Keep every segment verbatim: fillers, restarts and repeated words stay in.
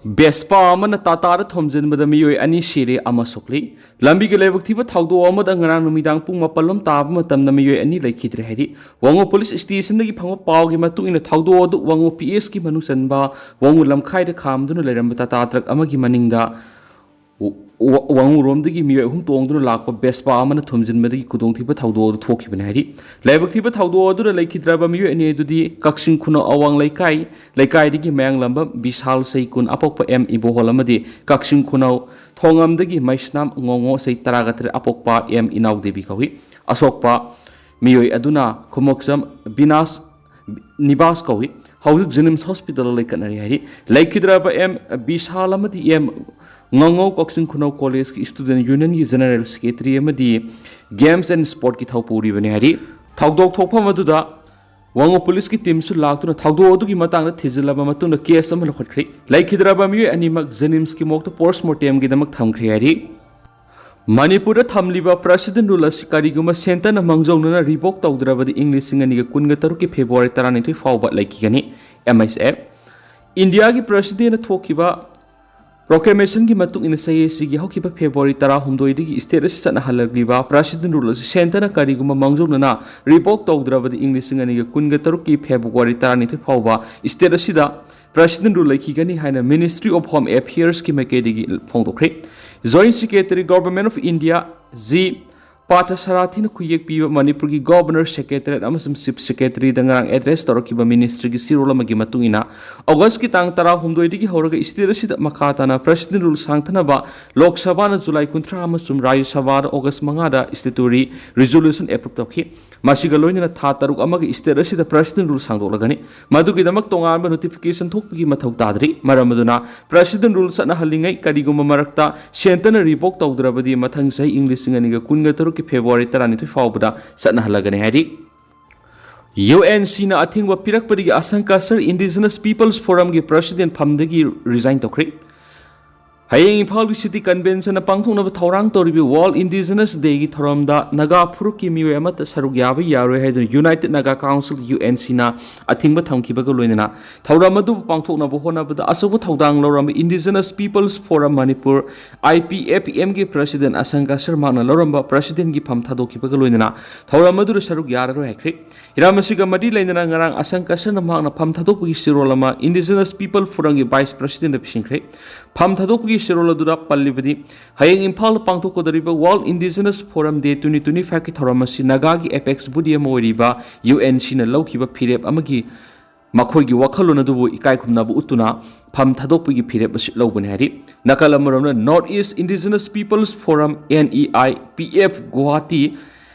ꯕꯦꯁꯄꯥ ꯑꯃꯅ ꯇꯥꯇꯥꯗ ꯊꯣꯝꯖꯤꯟꯕꯗ ꯃꯤꯑꯣꯏ ꯑꯅꯤ ꯁꯤꯔꯦ, ꯑꯃ ꯁꯣꯛꯂꯤ꯫ ꯂꯝꯕꯤꯒꯤ ꯂꯥꯏꯕꯛ ꯊꯤꯕ ꯊꯧꯗꯣꯛ ꯑꯃꯗ ꯉꯔꯥꯡ ꯅꯨꯃꯤꯗꯥꯡ ꯄꯨꯡ ꯃꯥꯄꯜ ꯂꯣꯝ ꯇꯥꯕ ꯃꯇꯝꯗ ꯃꯤꯑꯣꯏ ꯑꯅꯤ ꯂꯩꯈꯤꯗ꯭ꯔꯦ ꯍꯥꯏꯔꯤ꯫ ꯋꯥꯉꯨ ꯄꯨꯂꯤꯁ ꯁ꯭ꯇꯦꯁꯟꯗꯒꯤ ꯐꯪꯕ ꯄꯥꯎꯒꯤ ꯃꯇꯨꯡ ꯏꯟꯅ, ꯊꯧꯗꯣꯛ ꯑꯗꯨ ꯋꯥꯉꯨ ꯄꯤ ꯑꯦꯁꯀꯤ ꯃꯅꯨꯡ ꯆꯟꯕ ꯋꯥꯉꯨ ꯂꯝꯈꯥꯏꯗ ꯈꯥꯝꯗꯨꯅ ꯂꯩꯔꯝꯕ ꯇꯥꯇꯥ ꯇ꯭ꯔꯛ ꯑꯃꯒꯤ ꯃꯅꯤꯡꯗ ꯋ-, ꯋꯥꯉꯨꯔꯣꯝꯗꯒꯤ ꯃꯤꯑꯣꯏ ꯑꯍꯨꯝ ꯇꯣꯡꯗꯨꯅ ꯂꯥꯛꯄ ꯕꯦꯁꯄꯥ ꯑꯃꯅ ꯊꯣꯝꯖꯤꯟꯕꯗꯒꯤ ꯈꯨꯗꯣꯡꯊꯤꯕ ꯊꯧꯗꯣꯛ ꯑꯗꯨ ꯊꯣꯛꯈꯤꯕꯅꯤ ꯍꯥꯏꯔꯤ꯫ ꯂꯥꯏꯕꯛ ꯊꯤꯕ ꯊꯧꯗꯣꯛ ꯑꯗꯨꯗ ꯂꯩꯈꯤꯗ꯭ꯔꯕ ꯃꯤꯑꯣꯏ ꯑꯅꯤ ꯑꯗꯨꯗꯤ ꯀꯛꯆꯤꯡ ꯈꯨꯅꯧ ꯑꯋꯥꯡ ꯂꯩꯀꯥꯏ, ꯂꯩꯀꯥꯏꯗꯒꯤ ꯃꯌꯥꯡꯂꯝꯕꯝ ꯕꯤꯁꯥꯜ, ꯆꯍꯤ ꯀꯨꯟ, ꯑꯄꯣꯛꯄ ꯑꯦꯝ ꯏꯕꯣꯍꯣꯜ, ꯑꯃꯗꯤ ꯀꯛꯆꯤꯡ ꯈꯨꯅꯧ ꯊꯣꯉꯝꯗꯒꯤ ꯃꯩꯁꯅꯥꯝ ꯉꯣꯉꯣ, ꯆꯍꯤ ꯇꯔꯥꯒ ꯇꯔꯦꯠ, ꯑꯄꯣꯛꯄ ꯑꯦꯝ ꯏꯅꯥꯎꯗꯦꯕꯤ ꯀꯧꯏ꯫ ꯑꯁꯣꯛꯄ ꯃꯤꯑꯣꯏ ꯑꯗꯨꯅ ꯈꯨꯃꯣꯛꯆꯝ ꯕꯤꯅꯥꯁ ꯅꯤꯕꯥꯁ ꯀꯧꯏ꯫ ꯍꯧꯖꯤꯛ ꯖꯦꯅꯤꯝꯁ ꯍꯣꯁꯄꯤꯇꯥꯜꯗ ꯂꯩꯈꯠꯅꯔꯤ ꯍꯥꯏꯔꯤ꯫ ꯂꯩꯈꯤꯗ꯭ꯔꯕ ꯑꯦꯝ ꯕꯤꯁꯥꯜ ꯑꯃꯗꯤ ꯑꯦꯝ ꯉꯉꯧ ꯀꯛꯆꯤꯡ ꯈꯨꯅꯧ ꯀꯣꯂꯦꯖꯀꯤ ꯁ꯭ꯇꯨꯗꯦꯟꯠ ꯌꯨꯅꯤꯌꯟꯒꯤ ꯖꯦꯅꯔꯦꯜ ꯁꯦꯀ꯭ꯔꯦꯇꯔꯤ ꯑꯃꯗꯤ ꯒꯦꯝꯁ ꯑꯦꯟ ꯁ꯭ꯄꯣꯔꯠꯀꯤ ꯊꯧꯄꯨꯔꯤꯕꯅꯤ ꯍꯥꯏꯔꯤ꯫ ꯊꯧꯗꯣꯛ ꯊꯣꯛꯐꯝ ꯑꯗꯨꯗ ꯋꯥꯉꯨ ꯄꯨꯂꯤꯁꯀꯤ ꯇꯤꯝꯁꯨ ꯂꯥꯛꯇꯨꯅ ꯊꯧꯗꯣꯛ ꯑꯗꯨꯒꯤ ꯃꯇꯥꯡꯗ ꯊꯤꯖꯤꯜꯂꯕ ꯃꯇꯨꯡꯗ ꯀꯦꯁ ꯑꯃ ꯂꯧꯈꯠꯈ꯭ꯔꯦ꯫ ꯂꯩꯈꯤꯗ꯭ꯔꯕ ꯃꯤꯑꯣꯏ ꯑꯅꯤꯃꯛ ꯖꯦꯅꯤꯝꯁꯀꯤ ꯃꯣꯔꯒꯇ ꯄꯣꯁꯠꯃꯣꯔꯇꯦꯝꯒꯤꯗꯃꯛ ꯊꯝꯈ꯭ꯔꯦ ꯍꯥꯏꯔꯤ꯫ ꯃꯅꯤꯄꯨꯔꯗ ꯊꯝꯂꯤꯕ ꯄ꯭ꯔꯦꯁꯤꯗꯦꯟꯠ ꯔꯨꯜ ꯑꯁꯤ ꯀꯔꯤꯒꯨꯝꯕ ꯁꯦꯟꯇꯔꯅ ꯃꯥꯡꯖꯧꯅꯅ ꯔꯤꯚꯣꯛ ꯇꯧꯗ꯭ꯔꯕꯗꯤ ꯏꯪ ꯂꯤꯁꯤꯡ ꯑꯅꯤꯒ ꯀꯨꯟꯒ ꯇꯔꯨꯛꯀꯤ ꯐꯦꯕ꯭ꯔꯨꯋꯥꯔꯤ ꯇꯔꯥꯅꯤꯊꯣꯏ ꯐꯥꯎꯕ ꯂꯩꯈꯤꯒꯅꯤ꯫ M H F. ꯏꯟꯗꯤꯌꯥꯒꯤ ꯄ꯭ꯔꯦꯁꯤꯗꯦꯟꯠꯅ ꯊꯣꯛꯈꯤꯕ ꯄ꯭ꯔꯣꯀ꯭ꯂꯦꯃꯦꯁꯟꯒꯤ ꯃꯇꯨꯡ ꯏꯟꯅ, ꯆꯍꯤ ꯑꯁꯤꯒꯤ ꯍꯧꯈꯤꯕ ꯐꯦꯕ꯭ꯔꯨꯋꯥꯔꯤ ꯇꯔꯥꯍꯨꯝꯗꯣꯏꯗꯒꯤ ꯁ꯭ꯇꯦꯠ ꯑꯁꯤ ꯆꯠꯅꯍꯜꯂꯛꯂꯤꯕ ꯄ꯭ꯔꯦꯁꯤꯗꯦꯟꯠ ꯔꯨꯜ ꯑꯁꯤ ꯁꯦꯟꯇꯔꯅ ꯀꯔꯤꯒꯨꯝꯕ ꯃꯥꯡꯖꯧꯅꯅ ꯔꯤꯚꯣꯛ ꯇꯧꯗ꯭ꯔꯕꯗꯤ ꯏꯪ ꯂꯤꯁꯤꯡ ꯑꯅꯤꯒ ꯀꯨꯟꯒ ꯇꯔꯨꯛꯀꯤ ꯐꯦꯕ꯭ꯔꯨꯋꯥꯔꯤ ꯇꯔꯥꯅꯤꯊꯣꯏ ꯐꯥꯎꯕ ꯁ꯭ꯇꯦꯠ ꯑꯁꯤꯗ ꯄ꯭ꯔꯦꯁꯤꯗꯦꯟꯠ ꯔꯨꯜ ꯂꯩꯈꯤꯒꯅꯤ ꯍꯥꯏꯅ ꯃꯤꯅꯤꯁꯇ꯭ꯔꯤ ꯑꯣꯐ ꯍꯣꯝ ꯑꯦꯐꯤꯌꯔꯁꯀꯤ ꯃꯥꯏꯀꯩꯗꯒꯤ ꯐꯣꯡꯗꯣꯛꯈ꯭ꯔꯦ꯫ Joint secretary, government of India, G ꯄꯥꯔꯊꯁꯥꯔꯥꯊꯤꯅ ꯈꯨꯌꯦꯛ ꯄꯤꯕ ꯃꯅꯤꯄꯨꯔꯒꯤ ꯒꯣꯚꯔꯅꯔ, ꯁꯦꯀ꯭ꯔꯦꯇꯔꯦꯠ ꯑꯃꯁꯨꯡ ꯆꯤꯐ ꯁꯦꯀ꯭ꯔꯦꯇꯔꯤꯗ ꯉꯔꯥꯡ ꯑꯦꯗ꯭ꯔꯦꯁ ꯇꯧꯔꯛꯈꯤꯕ ꯃꯤꯅꯤꯁꯇ꯭ꯔꯤꯒꯤ ꯆꯦꯔꯣꯜ ꯑꯃꯒꯤ ꯃꯇꯨꯡ ꯏꯟꯅ, ꯑꯣꯒꯁꯀꯤ ꯇꯥꯡ ꯇꯔꯥꯍꯨꯝꯗꯣꯏꯗꯒꯤ ꯍꯧꯔꯒ ꯁ꯭ꯇꯦꯠ ꯑꯁꯤꯗ ꯃꯈꯥ ꯇꯥꯅ ꯄ꯭ꯔꯦꯁꯤꯗꯦꯟꯠ ꯔꯨꯜ ꯁꯥꯡꯊꯅꯕ ꯂꯣꯛ ꯁꯚꯥꯅ ꯖꯨꯂꯥꯏ ꯀꯨꯟꯊ꯭ꯔꯥ ꯑꯃꯁꯨꯡ ꯔꯥꯖ꯭ꯌ ꯁꯚꯥꯗ ꯑꯣꯒꯁ ꯃꯉꯥꯗ ꯁ꯭ꯇꯦꯇꯨꯇꯣꯔꯤ ꯔꯤꯖꯣꯂꯨꯁꯟ ꯑꯦꯄ꯭ꯔꯨꯞ ꯇꯧꯈꯤ꯫ ꯃꯁꯤꯒ ꯂꯣꯏꯅꯅ ꯊꯥ ꯇꯔꯨꯛ ꯑꯃꯒꯤ ꯁ꯭ꯇꯦꯠ ꯑꯁꯤꯗ ꯄ꯭ꯔꯦꯁꯤꯗꯦꯟꯠ ꯔꯨꯜ ꯁꯥꯡꯗꯣꯛꯂꯒꯅꯤ꯫ ꯃꯗꯨꯒꯤꯗꯃꯛ ꯇꯣꯉꯥꯟꯕ ꯅꯣꯇꯤꯐꯤꯀꯦꯁꯟ ꯊꯣꯛꯄꯒꯤ ꯃꯊꯧ ꯇꯥꯗ꯭ꯔꯤ꯫ ꯃꯔꯝ ꯑꯗꯨꯅ ꯄ꯭ꯔꯦꯁꯤꯗꯦꯟꯠ ꯔꯨꯜ ꯆꯠꯅꯍꯜꯂꯤꯉꯩ ꯀꯔꯤꯒꯨꯝꯕ ꯃꯔꯛꯇ ꯁꯦꯟꯇꯔꯅ ꯔꯤꯚꯣꯛ ꯇꯧꯗ꯭ꯔꯕꯗꯤ ꯃꯊꯪ ꯆꯍꯤ ꯏꯪ ꯂꯤꯁꯤꯡ ꯑꯅꯤꯒ ꯀꯨꯟꯒ ꯇꯔꯨꯛꯀꯤ ꯐꯦꯕ꯭ꯔꯨꯋꯥꯔꯤ ꯇꯔꯥꯅꯤꯊꯣꯏ ꯐꯥꯎꯕꯗ ꯆꯠꯅꯍꯜꯂꯒꯅꯤ ꯍꯥꯏꯔꯤ꯫ ꯌꯨ ꯑꯦꯟ ꯁꯤꯅ ꯑꯊꯤꯡꯕ ꯄꯤꯔꯛꯄꯗꯒꯤ ꯑꯁꯪ ꯀꯁꯔ ꯏꯟꯗꯤꯖꯤꯅꯁ ꯄꯤꯄꯜꯁ ꯐꯣꯔꯝꯒꯤ ꯄ꯭ꯔꯦꯁꯤꯗꯦꯟꯠ ꯐꯝꯗꯒꯤ ꯔꯤꯖꯥꯏꯟ ꯇꯧꯈ꯭ꯔꯦ꯫ ꯍꯌꯦꯡ ꯏꯝꯐꯥꯜꯒꯤ ꯁꯤꯇꯤ ꯀꯟꯚꯦꯟꯁꯟꯅ ꯄꯥꯡꯊꯣꯛꯅꯕ ꯊꯧꯔꯥꯡ ꯇꯧꯔꯤꯕ ꯋꯥꯔꯜ ꯏꯟꯗꯤꯖꯤꯅꯁ ꯗꯦꯒꯤ ꯊꯧꯔꯝꯗ ꯅꯥꯒꯥ ꯐꯨꯔꯨꯞꯀꯤ ꯃꯤꯑꯣꯏ ꯑꯃꯠꯇ ꯁꯔꯨꯛ ꯌꯥꯕ ꯌꯥꯔꯣꯏ ꯍꯥꯏꯗꯨꯅ united Naga council, U N ꯁꯤꯅ ꯑꯊꯤꯡꯕ ꯊꯝꯈꯤꯕꯒ ꯂꯣꯏꯅꯅ ꯊꯧꯔꯝ ꯑꯗꯨꯕꯨ ꯄꯥꯡꯊꯣꯛꯅꯕ ꯍꯣꯠꯅꯕꯗ ꯑꯆꯧꯕ ꯊꯧꯗꯥꯡ ꯂꯧꯔꯝꯕ indigenous peoples forum Manipur, I P F ꯑꯦꯝꯒꯤ ꯄ꯭ꯔꯁꯤꯗꯦꯟ ꯑꯁꯪꯀ ꯁꯔꯃꯅ ꯂꯧꯔꯝꯕ ꯄ꯭ꯔꯁꯤꯗꯦꯟꯒꯤ ꯐꯝ ꯊꯥꯗꯣꯛꯈꯤꯕꯒ ꯂꯣꯏꯅꯅ ꯊꯧꯔꯝ ꯑꯗꯨꯗ ꯁꯔꯨꯛ ꯌꯥꯔꯔꯣꯏ ꯍꯥꯏꯈ꯭ꯔꯦ꯫ ꯍꯤꯔꯝ ꯑꯁꯤꯒ ꯃꯔꯤ ꯂꯩꯅꯅ ꯉꯔꯥꯡ ꯑꯁꯪꯀ ꯁꯔꯃ ꯃꯍꯥꯛꯅ ꯐꯝ ꯊꯥꯗꯣꯛꯄꯒꯤ ꯆꯦꯔꯣꯜ ꯑꯃ ꯏꯟꯗꯤꯖꯤꯅꯁ ꯄꯤꯄꯜ ꯐꯣꯔꯝꯒꯤ ꯚꯥꯏꯁ ꯄ꯭ꯔꯁꯤꯗꯦꯟꯗ ꯄꯤꯁꯤꯟꯈ꯭ꯔꯦ꯫ ꯐꯝ ꯊꯥꯗꯣꯛꯄꯒꯤ ꯆꯦꯔꯣꯜ ꯑꯗꯨꯗ ꯄꯜꯂꯤꯕꯗꯤ, ꯍꯌꯦꯡ ꯏꯝꯐꯥꯜꯗ ꯄꯥꯡꯊꯣꯛꯀꯗꯧꯔꯤꯕ ꯋꯥꯔꯜ ꯏꯟꯗꯤꯖꯤꯅꯁ ꯐꯣꯔꯝ ꯗꯦ ꯇ꯭ꯋꯦꯟꯇꯤ ꯇ꯭ꯋꯦꯟꯇꯤ ꯐꯥꯏꯚꯀꯤ ꯊꯧꯔꯝ ꯑꯁꯤ ꯅꯥꯒꯥꯒꯤ ꯑꯦꯄꯦꯛꯁ ꯕꯣꯗꯤ ꯑꯃ ꯑꯣꯏꯔꯤꯕ ꯌꯨ ꯑꯦꯟ ꯁꯤꯅ ꯂꯧꯈꯤꯕ ꯐꯤꯔꯦꯞ ꯑꯃꯒꯤ ꯃꯈꯣꯏꯒꯤ ꯋꯥꯈꯜꯂꯣꯟ ꯑꯗꯨꯕꯨ ꯏꯀꯥꯏ ꯈꯨꯝꯅꯕ ꯎꯠꯇꯨꯅ ꯐꯝ ꯊꯥꯗꯣꯛꯄꯒꯤ ꯐꯤꯔꯦꯞ ꯑꯁꯤ ꯂꯧꯕꯅꯤ ꯍꯥꯏꯔꯤ꯫ ꯅꯥꯀꯜ ꯑꯃꯔꯣꯝꯗ, north east indigenous peoples forum, N E I P F, Guwahati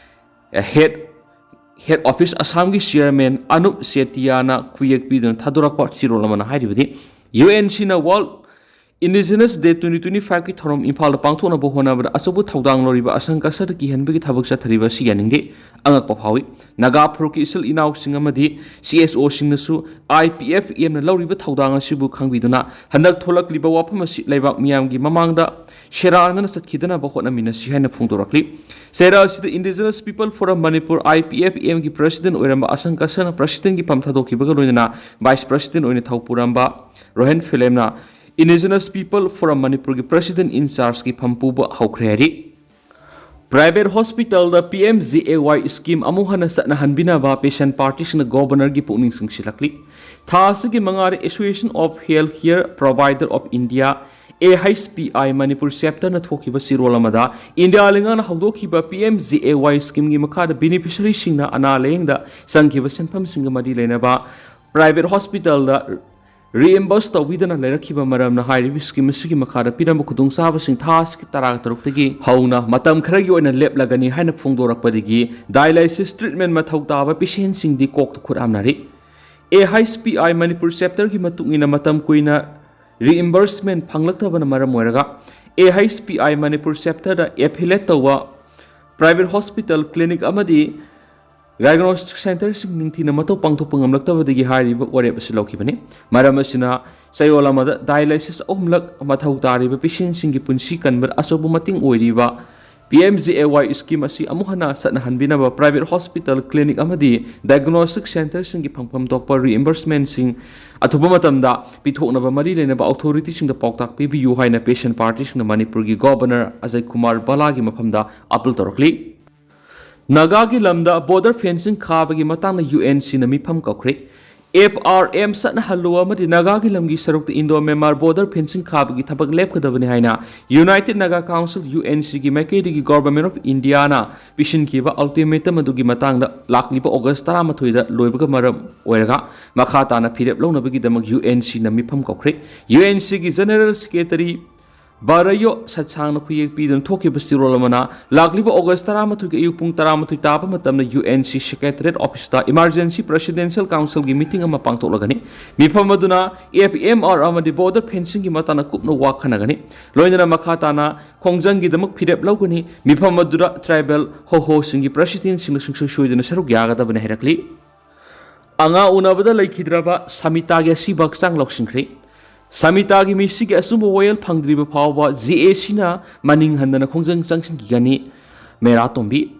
head, head office ꯑꯁꯥꯝꯒꯤ ꯆꯤꯌꯔꯃꯦꯟ ꯑꯅꯨꯞ ꯆꯦꯇꯤꯌꯥꯅ ꯈꯨꯌꯦꯛ ꯄꯤꯗꯨꯅ ꯊꯥꯗꯣꯔꯛꯄ ꯆꯦꯔꯣꯜ ꯑꯃꯅ ꯍꯥꯏꯔꯤꯕꯗꯤ, ꯌꯨ ꯑꯦꯟ ꯁꯤꯅ world indigenous day twenty twenty ꯐꯥꯏꯚꯀꯤ ꯊꯧꯔꯝ ꯏꯝꯐꯥꯜꯗ ꯄꯥꯡꯊꯣꯛꯅꯕ ꯍꯣꯠꯅꯕꯗ ꯑꯆꯧꯕ ꯊꯧꯗꯥꯡ ꯂꯧꯔꯤꯕ ꯑꯁꯪꯀ ꯁꯔꯗ ꯀꯤꯍꯟꯕꯒꯤ ꯊꯕꯛ ꯆꯠꯊꯔꯤꯕ ꯑꯁꯤ ꯌꯥꯅꯤꯡꯗꯦ, ꯑꯉꯛꯄ ꯐꯥꯎꯏ꯫ ꯅꯥꯒꯥ ꯐꯨꯔꯨꯞꯀꯤ ꯏꯆꯤꯜ ꯏꯅꯥꯎꯁꯤꯡ ꯑꯃꯗꯤ ꯁꯤ ꯑꯦꯁ ꯑꯣꯁꯤꯡꯅꯁꯨ ꯑꯥꯏ ꯄꯤ ꯑꯦꯐ ꯑꯦꯝꯅ ꯂꯧꯔꯤꯕ ꯊꯧꯗꯥꯡ ꯑꯁꯤꯕꯨ ꯈꯪꯕꯤꯗꯨꯅ ꯍꯟꯗꯛ ꯊꯣꯛꯂꯛꯂꯤꯕ ꯋꯥꯐꯝ ꯑꯁꯤ ꯂꯩꯕꯥꯛ ꯃꯤꯌꯥꯝꯒꯤ ꯃꯃꯥꯡꯗ ꯁꯦꯔꯥꯟꯅꯅ ꯆꯠꯈꯤꯗꯅꯕ ꯍꯣꯠꯅꯃꯤꯟꯅꯁꯤ ꯍꯥꯏꯅ ꯐꯣꯡꯗꯣꯔꯛꯂꯤ꯫ ꯆꯩꯔꯥ ꯑꯁꯤꯗ indigenous people form Manipur, I P F ꯑꯦꯝꯒꯤ ꯄ꯭ꯔꯁꯤꯗꯦꯟ ꯑꯣꯏꯔꯝꯕ ꯑꯁꯪꯀ ꯁꯔꯅ ꯄ꯭ꯔꯁꯤꯗꯦꯟꯒꯤ ꯐꯝ ꯊꯥꯗꯣꯛꯈꯤꯕꯒ ꯂꯣꯏꯅꯅ ꯚꯥꯏꯁ ꯄ꯭ꯔꯁꯤꯗꯦꯟ ꯑꯣꯏꯅ ꯊꯧ ꯄꯨꯔꯝꯕ ꯔꯣꯍꯦꯟ ꯐꯤꯂꯦꯝꯅ ꯏꯟꯗꯤꯖꯤꯅꯁ ꯄꯤꯄꯜ ꯐꯣꯔꯝ ꯃꯅꯤꯄꯨꯔꯒꯤ ꯄ꯭ꯔꯁꯤꯗꯦꯟ ꯏꯟ ꯆꯥꯔꯖꯀꯤ ꯐꯝ ꯄꯨꯕ ꯍꯧꯈ꯭ꯔꯦ ꯍꯥꯏꯔꯤ꯫ ꯄ꯭ꯔꯥꯏꯚꯦꯠ ꯍꯣꯁꯄꯤꯇꯥꯜꯗ ꯄꯤ ꯑꯦꯝ ꯖꯦ ꯑꯦ ꯋꯥꯏ ꯁ꯭ꯀꯤꯝ ꯑꯃꯨꯛ ꯍꯟꯅ ꯆꯠꯅꯍꯟꯕꯤꯅꯕ ꯄꯦꯁꯦꯟ ꯄꯥꯔꯇꯤꯁꯤꯡꯅ ꯒꯣꯕꯔꯅꯔꯒꯤ ꯄꯨꯛꯅꯤꯡ ꯆꯤꯡꯁꯤꯜꯂꯛꯂꯤ꯫ ꯊꯥ ꯑꯁꯤꯒꯤ ꯃꯉꯥꯗ Association of Health Care Provider of India, A H P I, Manipur ꯆꯦꯞꯇꯔꯅ ꯊꯣꯛꯈꯤꯕ ꯆꯦꯔꯣꯜ ꯑꯃꯗ ꯏꯟꯗꯤꯌꯥ ꯂꯩꯉꯥꯛꯅ ꯍꯧꯗꯣꯛꯈꯤꯕ ꯄꯤ ꯑꯦꯝ ꯖꯦ ꯑꯦ ꯋꯥꯏ ꯁ꯭ꯀꯤꯝꯒꯤ ꯃꯈꯥꯗ ꯕꯦꯅꯤꯐꯤꯁꯔꯤꯁꯤꯡꯅ ꯑꯅꯥ ꯂꯥꯌꯦꯡꯗ ꯆꯪꯈꯤꯕ ꯁꯦꯟꯐꯝꯁꯤꯡꯒ ꯃꯔꯤ ꯂꯩꯅꯕ ꯄ꯭ꯔꯥꯏꯚꯦꯠ ꯍꯣꯁꯄꯤꯇꯥꯜꯗ ꯔꯤꯑꯦꯝꯕꯔꯁ ꯇꯧꯕꯤꯗꯅ ꯂꯩꯔꯛꯈꯤꯕ ꯃꯔꯝꯅ ꯍꯥꯏꯔꯤꯕ ꯁ꯭ꯀꯤꯝ ꯑꯁꯤꯒꯤ ꯃꯈꯥꯗ ꯄꯤꯔꯝꯕ ꯈꯨꯗꯣꯡꯆꯥꯕꯁꯤꯡ ꯊꯥ ꯑꯁꯤꯒꯤ ꯇꯔꯥ ꯇꯔꯨꯛꯇꯒꯤ ꯍꯧꯅ ꯃꯇꯝ ꯈꯔꯒꯤ ꯑꯣꯏꯅ ꯂꯦꯞꯂꯒꯅꯤ ꯍꯥꯏꯅ ꯐꯣꯡꯗꯣꯔꯛꯄꯗꯒꯤ ꯗꯥꯏꯂꯥꯏꯁꯤꯁ ꯇ꯭ꯔꯤꯠꯃꯦꯟ ꯃꯊꯧ ꯇꯥꯕ ꯄꯦꯁꯦꯟꯁꯤꯡꯗꯤ ꯀꯣꯛꯇ ꯈꯨꯠ ꯍꯥꯝꯅꯔꯤ꯫ ꯑꯦ ꯑꯩꯆ ꯄꯤ ꯑꯥꯏ ꯃꯅꯤꯄꯨꯔ ꯆꯦꯞꯇꯔꯒꯤ ꯃꯇꯨꯡ ꯏꯟꯅ ꯃꯇꯝ ꯀꯨꯏꯅ ꯔꯤꯏꯝꯕꯔꯁꯃꯦꯟ ꯐꯪꯂꯛꯇꯕꯅ ꯃꯔꯝ ꯑꯣꯏꯔꯒ ꯑꯦ ꯑꯩꯆ ꯄꯤ ꯑꯥꯏ ꯃꯅꯤꯄꯨꯔ ꯆꯦꯞꯇꯔꯗ ꯑꯦꯐꯤꯂꯦꯠ ꯇꯧꯕ ꯄ꯭ꯔꯥꯏꯚꯦꯠ ꯍꯣꯁꯄꯤꯇꯥꯜ, ꯀ꯭ꯂꯤꯅꯤꯛ ꯑꯃꯗꯤ ꯗꯥꯏꯒꯅꯣꯁꯇꯤꯛ ꯁꯦꯟꯇꯔꯁꯤꯡ ꯅꯤꯡꯊꯤꯅ ꯃꯊꯧ ꯄꯥꯡꯊꯣꯛꯄ ꯉꯝꯂꯛꯇꯕꯗꯒꯤ ꯍꯥꯏꯔꯤꯕ ꯋꯥꯔꯦꯞ ꯑꯁꯤ ꯂꯧꯈꯤꯕꯅꯤ꯫ ꯃꯔꯝ ꯑꯁꯤꯅ ꯆꯌꯣꯜ ꯑꯃꯗ ꯗꯥꯏꯂꯥꯏꯁꯤꯁ ꯑꯍꯨꯝꯂꯛ ꯃꯊꯧ ꯇꯥꯔꯤꯕ ꯄꯦꯁꯦꯟꯁꯤꯡꯒꯤ ꯄꯨꯟꯁꯤ ꯀꯟꯕꯗ ꯑꯆꯧꯕ ꯃꯇꯦꯡ ꯑꯣꯏꯔꯤꯕ ꯄꯤ ꯑꯦꯝ ꯖꯦ ꯑꯦ ꯋꯥꯏ ꯁ꯭ꯀꯤꯝ ꯑꯁꯤ ꯑꯃꯨꯛ ꯍꯟꯅ ꯆꯠꯅꯍꯟꯕꯤꯅꯕ ꯄ꯭ꯔꯥꯏꯚꯦꯠ ꯍꯣꯁꯄꯤꯇꯥꯜ, ꯀ꯭ꯂꯤꯅꯤꯛ ꯑꯃꯗꯤ ꯗꯥꯏꯒꯅꯣꯁꯇꯤꯛ ꯁꯦꯟꯇꯔꯁꯤꯡꯒꯤ ꯐꯪꯐꯝ ꯊꯣꯛꯄ ꯔꯤꯏꯝꯕꯔꯁꯃꯦꯟꯁꯤꯡ ꯑꯊꯨꯕ ꯃꯇꯝꯗ ꯄꯤꯊꯣꯛꯅꯕ ꯃꯔꯤ ꯂꯩꯅꯕ ꯑꯣꯊꯣꯔꯤꯇꯤꯁꯤꯡꯗ ꯄꯥꯎꯇꯥꯛ ꯄꯤꯕꯤꯌꯨ ꯍꯥꯏꯅ ꯄꯦꯁꯦꯟ ꯄꯥꯔꯇꯤꯁꯤꯡꯅ ꯃꯅꯤꯄꯨꯔꯒꯤ ꯒꯣꯕꯔꯅꯔ ꯑꯖꯌ ꯀꯨꯃꯥꯔ ꯚꯜꯂꯥꯒꯤ ꯃꯐꯝꯗ ꯑꯥꯄꯤꯜ ꯇꯧꯔꯛꯂꯤ꯫ ꯅꯥꯒꯥꯒꯤ ꯂꯝꯗ ꯕꯣꯔꯗꯔ ꯐꯦꯟꯁꯤꯡ ꯈꯥꯕꯒꯤ ꯃꯇꯥꯡꯗ ꯌꯨ ꯑꯦꯟ ꯁꯤꯅ ꯃꯤꯐꯝ ꯀꯧꯈ꯭ꯔꯦ꯫ ꯑꯦꯐ ꯑꯥꯔ ꯑꯦꯝ ꯆꯠꯅꯍꯜꯂꯨ ꯑꯃꯗꯤ ꯅꯥꯒꯥꯒꯤ ꯂꯝꯒꯤ ꯁꯔꯨꯛꯇ ꯏꯟꯗꯣ ꯃ꯭ꯌꯥꯟꯃꯥꯔ ꯕꯣꯔꯗꯔ ꯐꯦꯟꯁꯤꯡ ꯈꯥꯕꯒꯤ ꯊꯕꯛ ꯂꯦꯞꯀꯗꯕꯅꯤ ꯍꯥꯏꯅ united Naga council, U N ꯁꯤꯒꯤ ꯃꯥꯏꯀꯩꯗꯒꯤ ꯒꯣꯚꯔꯟꯃꯦꯟꯠ ꯑꯣꯐ ꯏꯟꯗꯤꯌꯥꯅ ꯄꯤꯁꯤꯟꯈꯤꯕ ꯑꯜꯇꯤꯃꯦꯇꯝ ꯑꯗꯨꯒꯤ ꯃꯇꯥꯡꯗ ꯂꯥꯛꯂꯤꯕ ꯑꯣꯒꯁ ꯇꯔꯥꯃꯥꯊꯣꯏꯗ ꯂꯣꯏꯕꯒ ꯃꯔꯝ ꯑꯣꯏꯔꯒ ꯃꯈꯥ ꯇꯥꯅ ꯐꯤꯔꯦꯞ ꯂꯧꯅꯕꯒꯤꯗꯃꯛ ꯌꯨ ꯑꯦꯟ ꯁꯤꯅ ꯃꯤꯐꯝ ꯀꯧꯈ꯭ꯔꯦ꯫ ꯌꯨ ꯑꯦꯟ ꯁꯤꯒꯤ ꯖꯦꯅꯔꯦꯜ ꯁꯦꯀ꯭ꯔꯦꯇꯔꯤ ꯕꯥꯔꯥꯌꯣ ꯁꯠꯁꯥꯡꯅ ꯈꯨꯌꯦꯛ ꯄꯤꯗꯨꯅ ꯊꯣꯛꯈꯤꯕ ꯆꯦꯔꯣꯜ ꯑꯃꯅ ꯂꯥꯛꯂꯤꯕ ꯑꯣꯒꯁ ꯇꯔꯥꯃꯥꯊꯣꯏꯒꯤ ꯑꯌꯨꯛ ꯄꯨꯡ ꯇꯔꯥꯃꯥꯊꯣꯏ ꯇꯥꯕ ꯃꯇꯝꯗ ꯌꯨ ꯑꯦꯟ ꯁꯤ ꯁꯦꯀ꯭ꯔꯦꯇꯔꯤꯌꯦꯠ ꯑꯣꯐꯤꯁꯇ ꯏꯃꯥꯔꯖꯦꯟꯁꯤ ꯄ꯭ꯔꯦꯁꯤꯗꯦꯟꯁꯤꯌꯦꯜ ꯀꯥꯎꯟꯁꯤꯜꯒꯤ ꯃꯤꯇꯤꯡ ꯑꯃ ꯄꯥꯡꯊꯣꯛꯂꯒꯅꯤ꯫ ꯃꯤꯐꯝ ꯑꯗꯨꯅ ꯑꯦꯐ ꯑꯦꯝ ꯑꯥꯔ ꯑꯃꯗꯤ ꯕꯣꯔꯗꯔ ꯐꯦꯟꯁꯤꯡꯒꯤ ꯃꯇꯥꯡꯗ ꯀꯨꯞꯅ ꯋꯥ ꯈꯟꯅꯒꯅꯤ꯫ ꯂꯣꯏꯅꯅ ꯃꯈꯥ ꯇꯥꯅ ꯈꯣꯡꯖꯪꯒꯤꯗꯃꯛ ꯐꯤꯔꯦꯞ ꯂꯧꯒꯅꯤ꯫ ꯃꯤꯐꯝ ꯑꯗꯨꯗ ꯇ꯭ꯔꯥꯏꯕꯦꯜ ꯍꯣꯍꯣꯁꯤꯡꯒꯤ ꯄ꯭ꯔꯦꯁꯤꯗꯦꯟꯁꯤꯡꯅ ꯁꯨꯡꯁꯣꯏ ꯁꯣꯏꯗꯅ ꯁꯔꯨꯛ ꯌꯥꯒꯗꯕꯅꯤ ꯍꯥꯏꯔꯛꯂꯤ꯫ ꯑꯉꯥꯡ ꯎꯅꯕꯗ ꯂꯩꯈꯤꯗ꯭ꯔꯕ ꯁꯃꯤꯇꯥꯒꯤ ꯑꯁꯤꯕ ꯍꯛꯆꯥꯡ ꯂꯧꯁꯤꯟꯈ꯭ꯔꯦ꯫ ꯁꯃꯤꯇꯥꯒꯤ ꯃꯤꯁꯤꯒꯤ ꯑꯆꯨꯝꯕ ꯋꯥꯌꯦꯜ ꯐꯪꯗ꯭ꯔꯤꯕ ꯐꯥꯎꯕ ꯖꯦ ꯑꯦ ꯁꯤꯅ ꯃꯅꯤꯡ ꯍꯟꯗꯅ ꯈꯣꯡꯖꯪ ꯆꯪꯁꯤꯟꯈꯤꯒꯅꯤ꯫ ꯃꯦꯔꯥꯇꯣꯝꯕꯤ꯫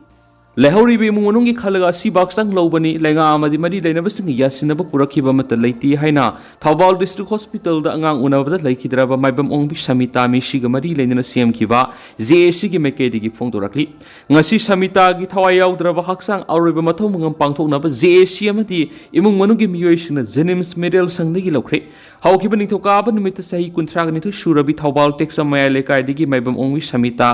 ꯂꯩꯍꯧꯔꯤꯕ ꯏꯃꯨꯡ ꯃꯅꯨꯡꯒꯤ ꯈꯜꯂꯒ ꯑꯁꯤꯕ ꯍꯛꯆꯥꯡ ꯂꯧꯕꯅꯤ꯫ ꯂꯩꯉꯥꯛ ꯑꯃꯗꯤ ꯃꯔꯤ ꯂꯩꯅꯕꯁꯤꯡꯅ ꯌꯥꯁꯤꯟꯅꯕ ꯄꯨꯔꯛꯈꯤꯕ ꯑꯃꯠꯇ ꯂꯩꯇꯦ ꯍꯥꯏꯅ ꯊꯧꯕꯥꯜ ꯗꯤꯁꯇ꯭ꯔꯤꯛ ꯍꯣꯁꯄꯤꯇꯥꯜꯗ ꯑꯉꯥꯡ ꯎꯅꯕꯗ ꯂꯩꯈꯤꯗ꯭ꯔꯕ ꯃꯥꯏꯕꯝ ꯑꯣꯡꯕꯤ ꯁꯃꯤꯇꯥ ꯃꯤꯁꯤꯒ ꯃꯔꯤ ꯂꯩꯅꯅ ꯁꯦꯝꯈꯤꯕ ꯖꯦ ꯑꯦ ꯁꯤꯒꯤ ꯃꯥꯏꯀꯩꯗꯒꯤ ꯐꯣꯡꯗꯣꯔꯛꯂꯤ꯫ ꯉꯁꯤ ꯁꯃꯤꯇꯥꯒꯤ ꯊꯋꯥꯏ ꯌꯥꯎꯗ꯭ꯔꯕ ꯍꯛꯆꯥꯡ ꯑꯔꯣꯏꯕ ꯃꯊꯧ ꯃꯉꯝ ꯄꯥꯡꯊꯣꯛꯅꯕ ꯖꯦ ꯑꯦ ꯁꯤ ꯑꯃꯗꯤ ꯏꯃꯨꯡ ꯃꯅꯨꯡꯒꯤ ꯃꯤꯑꯣꯏꯁꯤꯡꯅ ꯖꯦꯅꯤꯝꯁ ꯃꯦꯗꯤꯀꯦꯜ ꯁꯪꯗꯒꯤ ꯂꯧꯈ꯭ꯔꯦ꯫ ꯍꯧꯈꯤꯕ ꯅꯤꯡꯊꯧꯀꯥꯕ ꯅꯨꯃꯤꯠꯇ ꯆꯍꯤ ꯀꯨꯟꯊ꯭ꯔꯥꯒ ꯅꯤꯊꯣꯏ ꯁꯨꯔꯕꯤ ꯊꯧꯕꯥꯜ ꯇꯦꯛꯆꯝ ꯃꯌꯥꯏ ꯂꯩꯀꯥꯏꯗꯒꯤ ꯃꯥꯏꯕꯝ ꯑꯣꯡꯕꯤ ꯁꯃꯤꯇꯥ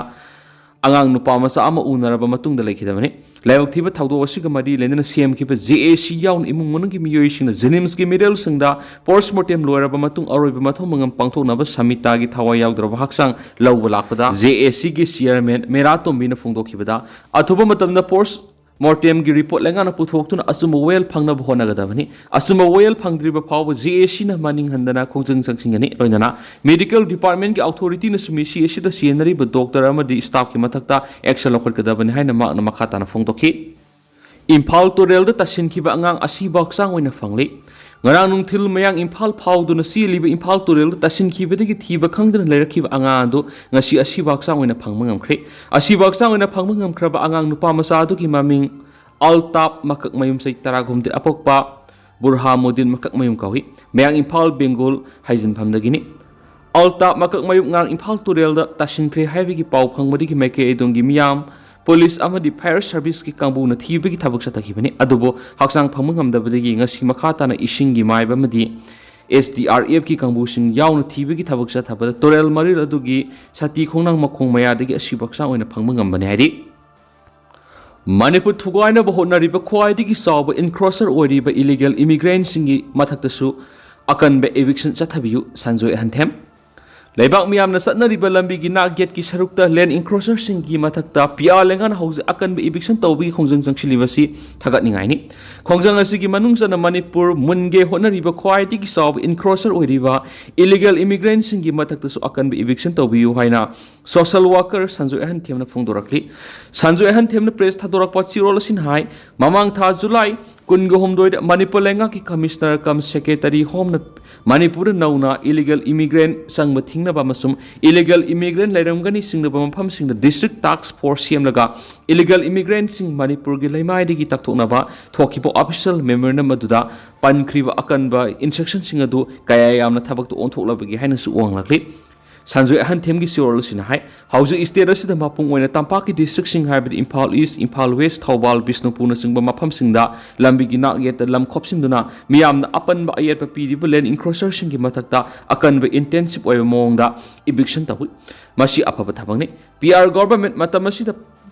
ꯑꯉꯥꯡ ꯅꯨꯄꯥ ꯃꯆꯥ ꯑꯃ ꯎꯅꯔꯕ ꯃꯇꯨꯡꯗ ꯂꯩꯈꯤꯗꯕꯅꯤ꯫ ꯂꯥꯏꯕꯛ ꯊꯤꯕ ꯊꯧꯗꯣꯛ ꯑꯁꯤꯒ ꯃꯔꯤ ꯂꯩꯅꯅ ꯁꯦꯝꯈꯤꯕ ꯖꯦ ꯑꯦ ꯁꯤ ꯌꯥꯎꯅ ꯏꯃꯨꯡ ꯃꯅꯨꯡꯒꯤ ꯃꯤꯑꯣꯏꯁꯤꯡꯅ ꯖꯦꯅꯤꯝꯁꯀꯤ ꯃꯦꯗꯤꯀꯦꯜ ꯁꯪꯗ ꯄꯣꯁꯃꯣꯔꯇꯦꯝ ꯂꯣꯏꯔꯕ ꯃꯇꯨꯡ ꯑꯔꯣꯏꯕ ꯃꯊꯧ ꯃꯉꯝ ꯄꯥꯡꯊꯣꯛꯅꯕ ꯁꯃꯤꯇꯥꯒꯤ ꯊꯋꯥꯏ ꯌꯥꯎꯗ꯭ꯔꯕ ꯍꯛꯆꯥꯡ ꯂꯧꯕ ꯂꯥꯛꯄꯗ ꯖꯦ ꯑꯦ ꯁꯤꯒꯤ ꯆꯤꯌꯔꯃꯦꯟ ꯃꯦꯔꯥꯇꯣꯝꯕꯤꯅ ꯐꯣꯡꯗꯣꯛꯈꯤꯕꯗ ꯑꯊꯨꯕ ꯃꯇꯝꯗ ꯄꯣꯁꯃꯣꯔꯇꯦꯝꯒꯤ ꯔꯤꯄꯣꯔꯠ ꯂꯩꯉꯥꯛꯅ ꯄꯨꯊꯣꯛꯇꯨꯅ ꯑꯆꯨꯝꯕ ꯋꯥꯌꯦꯜ ꯐꯪꯅꯕ ꯍꯣꯠꯅꯒꯗꯕꯅꯤ꯫ ꯑꯆꯨꯝꯕ ꯋꯥꯌꯦꯜ ꯐꯪꯗ꯭ꯔꯤꯕ ꯐꯥꯎꯕ ꯖꯦ ꯑꯦ ꯁꯤꯅ ꯃꯅꯤꯡ ꯍꯟꯗꯅ ꯈꯣꯡꯖꯪ ꯆꯪꯁꯤꯟꯒꯅꯤ꯫ ꯂꯣꯏꯅꯅ ꯃꯦꯗꯤꯀꯦꯜ ꯗꯤꯄꯥꯔꯠꯃꯦꯟꯒꯤ ꯑꯣꯊꯣꯔꯤꯇꯤꯅꯁꯨ ꯃꯤꯁꯤ ꯑꯁꯤꯗ ꯁꯤꯖꯤꯟꯅꯔꯤꯕ ꯗꯣꯛꯇꯔ ꯑꯃꯗꯤ ꯁ꯭ꯇꯥꯐꯀꯤ ꯃꯊꯛꯇ ꯑꯦꯛꯁꯟ ꯂꯧꯈꯠꯀꯗꯕꯅꯤ ꯍꯥꯏꯅ ꯃꯍꯥꯛꯅ ꯃꯈꯥ ꯇꯥꯅ ꯐꯣꯡꯗꯣꯛꯈꯤ꯫ ꯏꯝꯐꯥꯜ ꯇꯨꯔꯦꯜꯗ ꯇꯥꯁꯤꯟꯈꯤꯕ ꯑꯉꯥꯡ ꯑꯁꯤꯕ ꯍꯛꯆꯥꯡ ꯑꯣꯏꯅ ꯐꯪꯂꯤ꯫ ꯉꯔꯥꯡ ꯅꯨꯡꯊꯤꯜ ꯃꯌꯥꯡ ꯏꯝꯐꯥꯜ ꯐꯥꯎꯗꯨꯅ ꯆꯦꯜꯂꯤꯕ ꯏꯝꯐꯥꯜ ꯇꯨꯔꯦꯜꯗ ꯇꯥꯁꯤꯟꯈꯤꯕꯗꯒꯤ ꯊꯤꯕ ꯈꯪꯗꯅ ꯂꯩꯔꯛꯈꯤꯕ ꯑꯉꯥꯡ ꯑꯗꯨ ꯉꯁꯤ ꯑꯁꯤꯕ ꯍꯛꯆꯥꯡ ꯑꯣꯏꯅ ꯐꯪꯕ ꯉꯝꯈ꯭ꯔꯦ꯫ ꯑꯁꯤꯕ ꯍꯛꯆꯥꯡ ꯑꯣꯏꯅ ꯐꯪꯕ ꯉꯝꯈ꯭ꯔꯕ ꯑꯉꯥꯡ ꯅꯨꯄꯥ ꯃꯆꯥ ꯑꯗꯨꯒꯤ ꯃꯃꯤꯡ ꯑꯜꯇꯥꯞ ꯃꯀꯛꯃꯌꯨꯝ, ꯆꯍꯤ ꯇꯔꯥꯍꯨꯝꯗꯣꯏ, ꯑꯄꯣꯛꯄ ꯕꯨꯔꯍꯥꯃꯨꯗꯤꯟ ꯃꯀꯛꯃꯌꯨꯝ ꯀꯧꯏ꯫ ꯃꯌꯥꯡ ꯏꯝꯐꯥꯜ ꯕꯦꯡꯒꯣꯜ ꯍꯥꯏꯖꯤꯟꯐꯝꯗꯒꯤꯅꯤ꯫ ꯑꯜꯇꯥꯞ ꯃꯀꯛꯃꯌꯨꯝ ꯉꯔꯥꯡ ꯏꯝꯐꯥꯜ ꯇꯨꯔꯦꯜꯗ ꯇꯥꯁꯤꯟꯈ꯭ꯔꯦ ꯍꯥꯏꯕꯒꯤ ꯄꯥꯎ ꯐꯪꯕꯗꯒꯤ ꯃꯥꯏꯀꯩ ꯑꯗꯣꯝꯒꯤ ꯃꯤꯌꯥꯝ, ꯄꯨꯂꯤꯁ ꯑꯃꯗꯤ ꯐꯥꯌꯔ ꯁꯔꯚꯤꯁꯀꯤ ꯀꯥꯡꯕꯨꯅ ꯊꯤꯕꯒꯤ ꯊꯕꯛ ꯆꯠꯊꯈꯤꯕꯅꯤ꯫ ꯑꯗꯨꯕꯨ ꯍꯛꯆꯥꯡ ꯐꯪꯕ ꯉꯝꯗꯕꯗꯒꯤ ꯉꯁꯤ ꯃꯈꯥ ꯇꯥꯅ ꯏꯁꯤꯡꯒꯤ ꯃꯥꯏꯕ ꯑꯃꯗꯤ ꯑꯦꯁ ꯗꯤ ꯑꯥꯔ ꯑꯦꯐꯀꯤ ꯀꯥꯡꯕꯨꯁꯤꯡ ꯌꯥꯎꯅ ꯊꯤꯕꯒꯤ ꯊꯕꯛ ꯆꯠꯊꯕꯗ ꯇꯨꯔꯦꯜ ꯃꯔꯤꯜ ꯑꯗꯨꯒꯤ ꯁꯥꯇꯤ ꯈꯣꯡꯅꯥꯡ ꯃꯈꯣꯡ ꯃꯌꯥꯗꯒꯤ ꯑꯁꯤꯕ ꯍꯛꯆꯥꯡ ꯑꯣꯏꯅ ꯐꯪꯕ ꯉꯝꯕꯅꯤ ꯍꯥꯏꯔꯤ꯫ ꯃꯅꯤꯄꯨꯔ ꯊꯨꯒꯥꯏꯅꯕ ꯍꯣꯠꯅꯔꯤꯕ ꯈ꯭ꯋꯥꯏꯗꯒꯤ ꯆꯥꯎꯕ ꯏꯟꯀ꯭ꯔꯣꯆꯔ ꯑꯣꯏꯔꯤꯕ ꯏꯂꯤꯒꯦꯜ ꯏꯃꯤꯒ꯭ꯔꯦꯟꯁꯤꯡꯒꯤ ꯃꯊꯛꯇꯁꯨ ꯑꯀꯟꯕ ꯏꯚꯤꯛꯁꯟ ꯆꯠꯊꯕꯤꯌꯨ, ꯁꯟꯖꯣꯏ ꯑꯍꯟꯊꯦꯝ꯫ ꯂꯩꯕꯥꯛ ꯃꯤꯌꯥꯝꯅ ꯆꯠꯅꯔꯤꯕ ꯂꯝꯕꯤꯒꯤ ꯅꯥꯛ ꯌꯦꯠꯀꯤ ꯁꯔꯨꯛꯇ ꯂꯦꯟ ꯏꯟꯀ꯭ꯔꯣꯆꯔꯁꯤꯡꯒꯤ ꯃꯊꯛꯇ ꯄꯤ ꯑꯥꯔ ꯂꯩꯉꯥꯛꯅ ꯍꯧꯖꯤꯛ ꯑꯀꯟꯕ ꯏꯚꯤꯛꯁꯟ ꯇꯧꯕꯒꯤ ꯈꯣꯡꯖꯪ ꯆꯪꯁꯤꯜꯂꯤꯕꯁꯤ ꯊꯥꯒꯠꯅꯤꯡꯉꯥꯏꯅꯤ꯫ ꯈꯣꯡꯖꯪ ꯑꯁꯤꯒꯤ ꯃꯅꯨꯡ ꯆꯟꯅ ꯃꯅꯤꯄꯨꯔ ꯃꯨꯟꯒꯦ ꯍꯣꯠꯅꯔꯤꯕ ꯈ꯭ꯋꯥꯏꯗꯒꯤ ꯆꯥꯎꯕ ꯏꯟꯀ꯭ꯔꯣꯆꯔ ꯑꯣꯏꯔꯤꯕ ꯏꯂꯤꯒꯦꯜ ꯏꯃꯤꯒ꯭ꯔꯦꯟꯁꯤꯡꯒꯤ ꯃꯊꯛꯇꯁꯨ ꯑꯀꯟꯕ ꯏꯚꯤꯛꯁꯟ ꯇꯧꯕꯤꯌꯨ ꯍꯥꯏꯅ social worker Sanjoy ꯑꯍꯟꯊꯦꯝꯅ ꯐꯣꯡꯗꯣꯔꯛꯂꯤ꯫ Sanjoy ꯑꯍꯟꯊꯦꯝꯅ press ꯊꯥꯗꯣꯔꯛꯄ ꯆꯦꯔꯣꯜ ꯑꯁꯤꯅ ꯍꯥꯏ, ꯃꯃꯥꯡ ꯊꯥ ꯖꯨꯂꯥꯏ ꯀꯨꯟꯒ ꯍꯨꯝꯗꯣꯏꯗ ꯃꯅꯤꯄꯨꯔ ꯂꯩꯉꯥꯛꯀꯤ ꯀꯃꯤꯁꯅꯔ ꯀꯝ ꯁꯦꯀ꯭ꯔꯦꯇꯔꯤ ꯍꯣꯝꯅ ꯃꯅꯤꯄꯨꯔꯗ ꯅꯧꯅ ꯏꯂꯤꯒꯦꯜ ꯏꯃꯤꯒ꯭ꯔꯦꯟ ꯆꯪꯕ ꯊꯤꯡꯅꯕ ꯑꯃꯁꯨꯡ ꯏꯂꯤꯒꯦꯜ ꯏꯃꯤꯒ꯭ꯔꯦꯟ ꯂꯩꯔꯝꯒꯅꯤ ꯆꯤꯡꯅꯕ ꯃꯐꯝꯁꯤꯡꯗ ꯗꯤꯁꯇ꯭ꯔꯤꯛ ꯇꯥꯛꯁ ꯐꯣꯔꯁ ꯁꯦꯝꯂꯒ ꯏꯂꯤꯒꯦꯜ ꯏꯃꯤꯒ꯭ꯔꯦꯟꯁꯤꯡ ꯃꯅꯤꯄꯨꯔꯒꯤ ꯂꯩꯃꯥꯏꯗꯒꯤ ꯇꯛꯊꯣꯛꯅꯕ ꯊꯣꯛꯈꯤꯕ ꯑꯣꯐꯤꯁꯤꯌꯦꯜ ꯃꯦꯃꯣꯔꯦꯟꯗꯝ ꯑꯗꯨꯗ ꯄꯟꯈ꯭ꯔꯤꯕ ꯑꯀꯟꯕ ꯏꯟꯁꯇ꯭ꯔꯛꯁꯟꯁꯤꯡ ꯑꯗꯨ ꯀꯌꯥ ꯌꯥꯝꯅ ꯊꯕꯛꯇ ꯑꯣꯟꯊꯣꯛꯂꯕꯒꯦ ꯍꯥꯏꯅꯁꯨ ꯋꯥ ꯉꯥꯡꯂꯛꯂꯤ꯫ ꯁꯟꯖꯣꯏ ꯑꯍꯟꯊꯦꯝꯒꯤ ꯆꯦꯔꯣꯜ ꯑꯁꯤꯅ ꯍꯥꯏ, ꯍꯧꯖꯤꯛ ꯁ꯭ꯇꯦꯠ ꯑꯁꯤꯗ ꯃꯄꯨꯡ ꯑꯣꯏꯅ ꯇꯝꯄꯥꯛꯀꯤ ꯗꯤꯁꯇ꯭ꯔꯤꯛꯁꯤꯡ ꯍꯥꯏꯕꯗꯤ ꯏꯝꯐꯥꯜ ꯏꯁ, ꯏꯝꯐꯥꯜ ꯋꯦꯁ, ꯊꯧꯕꯥꯜ, ꯕꯤꯁꯅꯨꯄꯨꯔꯅꯆꯤꯡꯕ ꯃꯐꯝꯁꯤꯡꯗ ꯂꯝꯕꯤꯒꯤ ꯅꯥꯛ ꯌꯦꯠꯇ ꯂꯝ ꯈꯣꯞꯆꯤꯟꯗꯨꯅ ꯃꯤꯌꯥꯝꯅ ꯑꯄꯟꯕ ꯑꯌꯦꯠꯄ ꯄꯤꯔꯤꯕ ꯂꯦꯟ ꯏꯟꯀ꯭ꯔꯣꯆꯔꯁꯤꯡꯒꯤ ꯃꯊꯛꯇ ꯑꯀꯟꯕ ꯏꯟꯇꯦꯟꯁꯤꯞ ꯑꯣꯏꯕ ꯃꯑꯣꯡꯗ ꯏꯚꯤꯛꯁꯟ ꯇꯧꯏ꯫ ꯃꯁꯤ ꯑꯐꯕ ꯊꯕꯛꯅꯤ꯫ ꯄꯤ ꯑꯥꯔ ꯒꯣꯚꯔꯟꯃꯦꯟꯠ ꯃꯇꯝ ꯑꯁꯤꯗ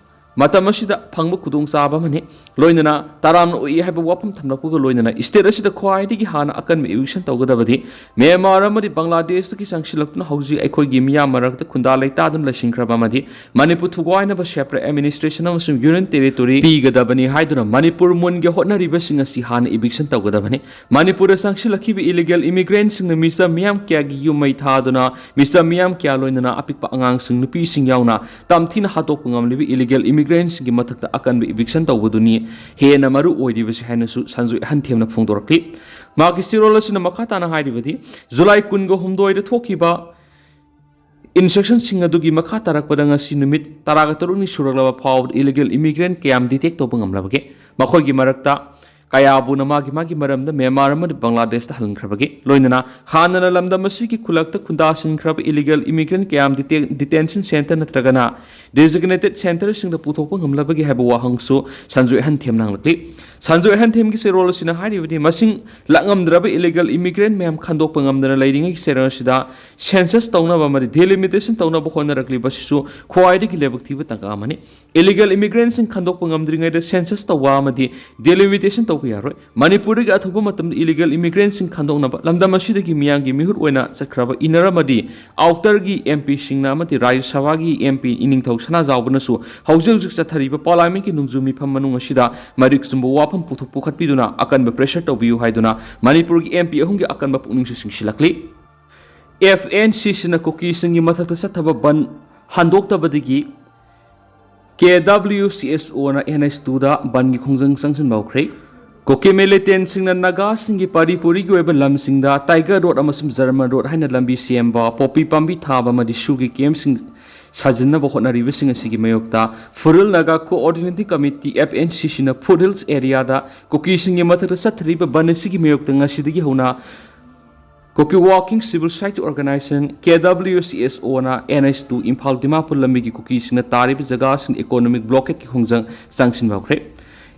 ꯃꯇꯝ ꯑꯁꯤꯗ ꯐꯪꯕ ꯈꯨꯗꯣꯡꯆꯥꯕ ꯑꯃꯅꯤ꯫ ꯂꯣꯏꯅꯅ ꯇꯔꯥꯝꯅ ꯑꯣꯛꯏ ꯍꯥꯏꯕ ꯋꯥꯐꯝ ꯊꯝꯂꯛꯄꯒ ꯂꯣꯏꯅꯅ ꯁ꯭ꯇꯦꯠ ꯑꯁꯤꯗ ꯈ꯭ꯋꯥꯏꯗꯒꯤ ꯍꯥꯟꯅ ꯑꯀꯟꯕ ꯏꯚꯤꯛꯁꯟ ꯇꯧꯒꯗꯕꯗꯤ ꯃ꯭ꯌꯥꯟꯃꯥꯔ ꯑꯃꯗꯤ ꯕꯪꯒ꯭ꯂꯥꯗꯦꯁꯇꯒꯤ ꯆꯪꯁꯤꯜꯂꯛꯇꯨꯅ ꯍꯧꯖꯤꯛ ꯑꯩꯈꯣꯏꯒꯤ ꯃꯤꯌꯥꯝ ꯃꯔꯛꯇ ꯈꯨꯟꯗꯥ ꯂꯩꯇꯥꯗꯨꯅ ꯂꯩꯁꯤꯟꯈ꯭ꯔꯕ ꯑꯃꯗꯤ ꯃꯅꯤꯄꯨꯔ ꯊꯨꯒꯥꯏꯅꯕ separate administration ꯑꯃꯁꯨꯡ union territory ꯄꯤꯒꯗꯕꯅꯤ ꯍꯥꯏꯗꯨꯅ ꯃꯅꯤꯄꯨꯔ ꯃꯨꯟꯒꯦ ꯍꯣꯠꯅꯔꯤꯕꯁꯤꯡ ꯑꯁꯤ ꯍꯥꯟꯅ ꯏꯚꯤꯛꯁꯟ ꯇꯧꯒꯗꯕꯅꯤ꯫ ꯃꯅꯤꯄꯨꯔꯗ ꯆꯪꯁꯤꯜꯂꯛꯈꯤꯕ ꯏꯂꯤꯒꯦꯜ ꯏꯃꯤꯒ꯭ꯔꯦꯟꯁꯤꯡꯅ ꯃꯤꯆꯝ ꯃꯤꯌꯥꯝ ꯀꯌꯥꯒꯤ ꯌꯨꯝ ꯃꯩ ꯊꯥꯗꯨꯅ ꯃꯤꯆꯝ ꯃꯤꯌꯥꯝ ꯀꯌꯥ ꯂꯣꯏꯅꯅ ꯑꯄꯤꯛꯄ ꯑꯉꯥꯡꯁꯤꯡ, ꯅꯨꯄꯤꯁꯤꯡ ꯌꯥꯎꯅ ꯇꯝꯊꯤꯅ ꯍꯥꯠꯇꯣꯛꯄ ꯉꯝꯂꯤꯕ ꯏꯂꯤꯒꯦꯜ ꯏꯃꯤꯒ꯭ꯔꯦꯟꯁꯤꯡꯒꯤ ꯃꯊꯛꯇ ꯑꯀꯟꯕ ꯏꯚꯤꯛꯁꯟ ꯇꯧꯕꯗꯨꯅꯤ ꯍꯦꯟꯅ ꯃꯔꯨ ꯑꯣꯏꯔꯤꯕꯁꯤ ꯍꯥꯏꯅꯁꯨ ꯁꯟꯖꯣꯏ ꯑꯍꯟꯊꯦꯝꯅ ꯐꯣꯡꯗꯣꯔꯛꯂꯤ꯫ ꯃꯍꯥꯛꯀꯤ ꯆꯦꯔꯣꯜ ꯑꯁꯤꯅ ꯃꯈꯥ ꯇꯥꯅ ꯍꯥꯏꯔꯤꯕꯗꯤ, ꯖꯨꯂꯥꯏ ꯀꯨꯟꯒ ꯍꯨꯝꯗꯣꯏꯗ ꯊꯣꯛꯈꯤꯕ ꯏꯟꯁꯇ꯭ꯔꯛꯁꯟꯁꯤꯡ ꯑꯗꯨꯒꯤ ꯃꯈꯥ ꯇꯥꯔꯛꯄꯗ ꯉꯁꯤ ꯅꯨꯃꯤꯠ ꯇꯔꯥꯒ ꯇꯔꯨꯛꯅꯤ ꯁꯨꯔꯛꯂꯕ ꯐꯥꯎꯕꯗ ꯏꯂꯤꯒꯦꯜ ꯏꯃꯤꯒ꯭ꯔꯦꯟ ꯀꯌꯥꯝ ꯗꯤꯇꯦꯛ ꯇꯧꯕ ꯉꯝꯂꯕꯒꯦ? ꯃꯈꯣꯏꯒꯤ ꯃꯔꯛꯇ ꯀꯌꯥꯕꯨꯅ ꯃꯥꯒꯤ ꯃꯥꯒꯤ ꯃꯔꯝꯗ ꯃ꯭ꯌꯥꯟꯃꯥꯔ ꯑꯃꯗꯤ ꯕꯪꯒ꯭ꯂꯥꯗꯦꯁꯇ ꯍꯜꯍꯟꯈ꯭ꯔꯕꯒꯦ? ꯂꯣꯏꯅꯅ ꯍꯥꯟꯅꯅ ꯂꯝꯗꯝ ꯑꯁꯤꯒꯤ ꯈꯨꯜꯂꯛꯇ ꯈꯨꯟꯗꯥꯁꯤꯟꯈ꯭ꯔꯕ ꯏꯂꯤꯒꯦꯜ ꯏꯃꯤꯒ꯭ꯔꯦꯟ ꯀꯌꯥꯝ ꯗꯤꯇꯦ-, ꯗꯤꯇꯦꯟꯁꯟ ꯁꯦꯟꯇꯔ ꯅꯠꯇ꯭ꯔꯒꯅ ꯗꯦꯖꯤꯒꯅꯦꯇꯦꯗ ꯁꯦꯟꯇꯔꯁꯤꯡꯗ ꯄꯨꯊꯣꯛꯄ ꯉꯝꯂꯕꯒꯦ ꯍꯥꯏꯕ ꯋꯥꯍꯪꯁꯨ ꯁꯟꯖꯣꯏ ꯑꯍꯟꯊꯦꯝꯅ ꯍꯪꯂꯛꯂꯤ꯫ ꯁꯟꯖꯣꯏ ꯑꯍꯟꯊꯦꯝꯒꯤ ꯆꯦꯔꯣꯜ ꯑꯁꯤꯅ ꯍꯥꯏꯔꯤꯕꯗꯤ, ꯃꯁꯤꯡ ꯂꯥꯛꯉꯝꯗ꯭ꯔꯕ ꯏꯂꯤꯒꯦꯜ ꯏꯃꯤꯒ꯭ꯔꯦꯟ ꯃꯌꯥꯝ ꯈꯟꯗꯣꯛꯄ ꯉꯝꯗꯅ ꯂꯩꯔꯤꯉꯩꯒꯤ ꯆꯩꯔꯛ ꯑꯁꯤꯗ ꯁꯦꯟꯁꯁ ꯇꯧꯅꯕ ꯑꯃꯗꯤ ꯗꯤꯂꯤꯃꯤꯇꯦꯁꯟ ꯇꯧꯅꯕ ꯍꯣꯠꯅꯔꯛꯂꯤꯕ ꯑꯁꯤꯁꯨ ꯈ꯭ꯋꯥꯏꯗꯒꯤ ꯂꯥꯏꯕꯛ ꯊꯤꯕ ꯇꯥꯡꯀꯛ ꯑꯃꯅꯤ꯫ ꯏꯂꯤꯒꯦꯜ ꯏꯃꯤꯒ꯭ꯔꯦꯟꯁꯤꯡ ꯈꯟꯗꯣꯛꯄ ꯉꯝꯗ꯭ꯔꯤꯉꯩꯗ ꯁꯦꯟꯁꯁ ꯇꯧꯕ ꯑꯃꯗꯤ ꯗꯤꯂꯤꯃꯤꯇꯦꯁꯟ ꯇꯧꯕ ꯌꯥꯔꯣꯏ꯫ ꯃꯅꯤꯄꯨꯔꯗꯒꯤ ꯑꯊꯨꯕ ꯃꯇꯝꯗ ꯏꯂꯤꯒꯦꯜ ꯏꯃꯤꯒ꯭ꯔꯦꯟꯁꯤꯡ ꯈꯟꯗꯣꯛꯅꯕ ꯂꯝꯗꯝ ꯑꯁꯤꯗꯒꯤ ꯃꯤꯌꯥꯝꯒꯤ ꯃꯤꯍꯨꯠ ꯑꯣꯏꯅ ꯆꯠꯈ꯭ꯔꯕ ꯏꯟꯅꯔ ꯑꯃꯗꯤ ꯑꯥꯎꯇꯔꯒꯤ ꯑꯦꯝ ꯄꯤꯁꯤꯡꯅ ꯑꯃꯗꯤ ꯔꯥꯖ꯭ꯌ ꯁꯚꯥꯒꯤ ꯑꯦꯝ ꯄꯤ ꯏꯅꯤꯡꯊꯧ ꯁꯅꯥꯖꯥꯎꯕꯅꯁꯨ ꯍꯧꯖꯤꯛ ꯍꯧꯖꯤꯛ ꯆꯠꯊꯔꯤꯕ ꯄꯥꯔꯂꯤꯌꯥꯃꯦꯟꯠꯀꯤ ꯅꯣꯡꯖꯨ ꯃꯤꯐꯝ ꯃꯅꯨꯡ ꯑꯁꯤꯗ ꯃꯔꯤꯛ ꯆꯨꯝꯕ ꯋꯥꯐꯝ ꯄꯨꯊꯣꯛ-, ꯄꯨꯈꯠꯄꯤꯗꯨꯅ ꯑꯀꯟꯕ ꯄ꯭ꯔꯦꯁꯔ ꯇꯧꯕꯤꯌꯨ ꯍꯥꯏꯗꯨꯅ ꯃꯅꯤꯄꯨꯔꯒꯤ ꯑꯦꯝ ꯄꯤ ꯑꯍꯨꯝꯒꯤ ꯑꯀꯟꯕ ꯄꯨꯛꯅꯤꯡꯁꯨ ꯆꯤꯡꯁꯤꯜꯂꯛꯂꯤ꯫ ꯑꯦꯐ ꯑꯦꯟ ꯁꯤ ꯁꯤꯅ ꯀꯨꯀꯤꯁꯤꯡꯒꯤ ꯃꯊꯛꯇ ꯆꯠꯊꯕ ꯕꯟ ꯍꯟꯗꯣꯛꯇꯕꯗꯒꯤ ꯀꯦ W C S O N H ꯇꯨꯗ ꯕꯟꯒꯤ ꯈꯣꯡꯖꯪ ꯆꯪꯁꯤꯟꯕ ꯍꯧꯈ꯭ꯔꯦ꯫ ꯀꯨꯀꯤ ꯃꯤꯂꯤꯇꯦꯟꯁꯤꯡꯅ ꯅꯥꯒꯥꯁꯤꯡꯒꯤ ꯄꯥꯔꯤ ꯄꯨꯔꯤꯒꯤ ꯑꯣꯏꯕ ꯂꯝꯁꯤꯡꯗ ꯇꯥꯏꯒꯔ ꯔꯣꯗ ꯑꯃꯁꯨꯡ ꯖꯔꯃꯟ ꯔꯣꯗ ꯍꯥꯏꯅ ꯂꯝꯕꯤ ꯁꯦꯝꯕ, ꯄꯣꯄꯤ ꯄꯥꯝꯕꯤ ꯊꯥꯕ ꯑꯃꯗꯤ ꯁꯨꯒꯤ ꯀꯦꯝꯞꯁꯤꯡ ꯁꯥꯖꯤꯟꯅꯕ ꯍꯣꯠꯅꯔꯤꯕꯁꯤꯡ ꯑꯁꯤꯒꯤ ꯃꯥꯌꯣꯛꯇ ꯐꯨꯔꯤꯜ Naga coordinating committee, F N C ꯁꯤꯅ ꯐꯨꯠ ꯍꯤꯜꯁ ꯑꯦꯔꯤꯌꯥꯗ ꯀꯨꯀꯤꯁꯤꯡꯒꯤ ꯃꯊꯛꯇ ꯆꯠꯊꯔꯤꯕ ꯕꯟ ꯑꯁꯤꯒꯤ ꯃꯥꯌꯣꯛꯇ ꯉꯁꯤꯗꯒꯤ ꯍꯧꯅ Kuki working civil society organisation, K W C S O N H two Imphal Dimapur ꯂꯝꯕꯤꯒꯤ ꯀꯨꯀꯤꯁꯤꯡꯅ ꯇꯥꯔꯤꯕ ꯖꯒꯥꯁꯤꯡꯗ ꯏꯀꯣꯅꯣꯃꯤꯛ ꯕ꯭ꯂꯣꯀꯦꯠꯀꯤ ꯈꯣꯡꯖꯪ ꯆꯪꯁꯤꯟꯕ ꯍꯧꯈ꯭ꯔꯦ꯫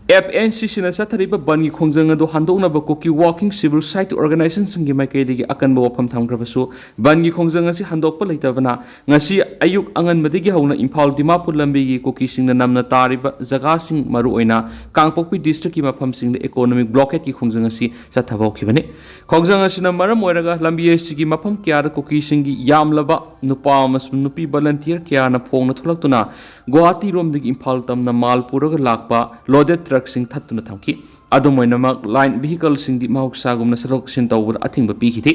ꯑꯦꯐ ꯑꯦꯟ ꯁꯤ ꯁꯤꯅ ꯆꯠꯊꯔꯤꯕ ꯕꯟꯒꯤ ꯈꯣꯡꯖꯪ ꯑꯗꯨ ꯍꯟꯗꯣꯛꯅꯕ ꯀꯨꯀꯤ ꯋꯥꯔꯀꯤꯡ ꯁꯤꯚꯤꯜ ꯁꯣꯁꯥꯏꯇꯤ ꯑꯣꯔꯒꯅꯥꯏꯖꯦꯁꯟꯁꯤꯡꯒꯤ ꯃꯥꯏꯀꯩꯗꯒꯤ ꯑꯀꯟꯕ ꯋꯥꯐꯝ ꯊꯝꯈ꯭ꯔꯕꯁꯨ, ꯕꯟꯒꯤ ꯈꯣꯡꯖꯪ ꯑꯁꯤ ꯍꯟꯗꯣꯛꯄ ꯂꯩꯇꯕꯅ ꯉꯁꯤ ꯑꯌꯨꯛ ꯑꯉꯟꯕꯗꯒꯤ ꯍꯧꯅ ꯏꯝꯐꯥꯜ ꯗꯤꯃꯥꯄꯨꯔ ꯂꯝꯕꯤꯒꯤ ꯀꯨꯀꯤꯁꯤꯡꯅ ꯅꯝꯅ ꯇꯥꯔꯤꯕ ꯖꯒꯥꯁꯤꯡ, ꯃꯔꯨꯑꯣꯏꯅ ꯀꯥꯡꯄꯣꯛꯄꯤ ꯗꯤꯁꯇ꯭ꯔꯤꯛꯀꯤ ꯃꯐꯝꯁꯤꯡꯗ ꯏꯀꯣꯅꯣꯃꯤꯛ ꯕ꯭ꯂꯣꯀꯦꯠꯀꯤ ꯈꯣꯡꯖꯪ ꯑꯁꯤ ꯆꯠꯊꯕ ꯍꯧꯈꯤꯕꯅꯤ꯫ ꯈꯣꯡꯖꯪ ꯑꯁꯤꯅ ꯃꯔꯝ ꯑꯣꯏꯔꯒ ꯂꯝꯕꯤ ꯑꯁꯤꯒꯤ ꯃꯐꯝ ꯀꯌꯥꯗ ꯀꯨꯀꯤꯁꯤꯡꯒꯤ ꯌꯥꯝꯂꯕ ꯅꯨꯄꯥ ꯑꯃꯁꯨꯡ ꯅꯨꯄꯤ ꯚꯣꯂꯟꯇꯤꯌꯔ ꯀꯌꯥꯅ ꯐꯣꯡꯅ ꯊꯣꯛꯂꯛꯇꯨꯅ ꯒꯨꯋꯥꯍꯥꯇꯤꯔꯣꯝꯗꯒꯤ ꯏꯝꯐꯥꯜ ꯇꯝꯅ ꯃꯥꯜ ꯄꯨꯔꯒ ꯂꯥꯛꯄ ꯂꯣꯗꯦꯗ ꯇ꯭ꯔꯛꯁꯤꯡ ꯊꯠꯇꯨꯅ ꯊꯝꯈꯤ꯫ ꯑꯗꯨꯝ ꯑꯣꯏꯅꯃꯛ, ꯂꯥꯏꯟ ꯚꯤꯍꯤꯀꯜꯁꯤꯡꯗꯤ ꯃꯍꯧꯁꯥꯒꯨꯝꯅ ꯆꯠꯊꯣꯛ ꯆꯠꯁꯤꯟ ꯇꯧꯕꯗ ꯑꯊꯤꯡꯕ ꯄꯤꯈꯤꯗꯦ꯫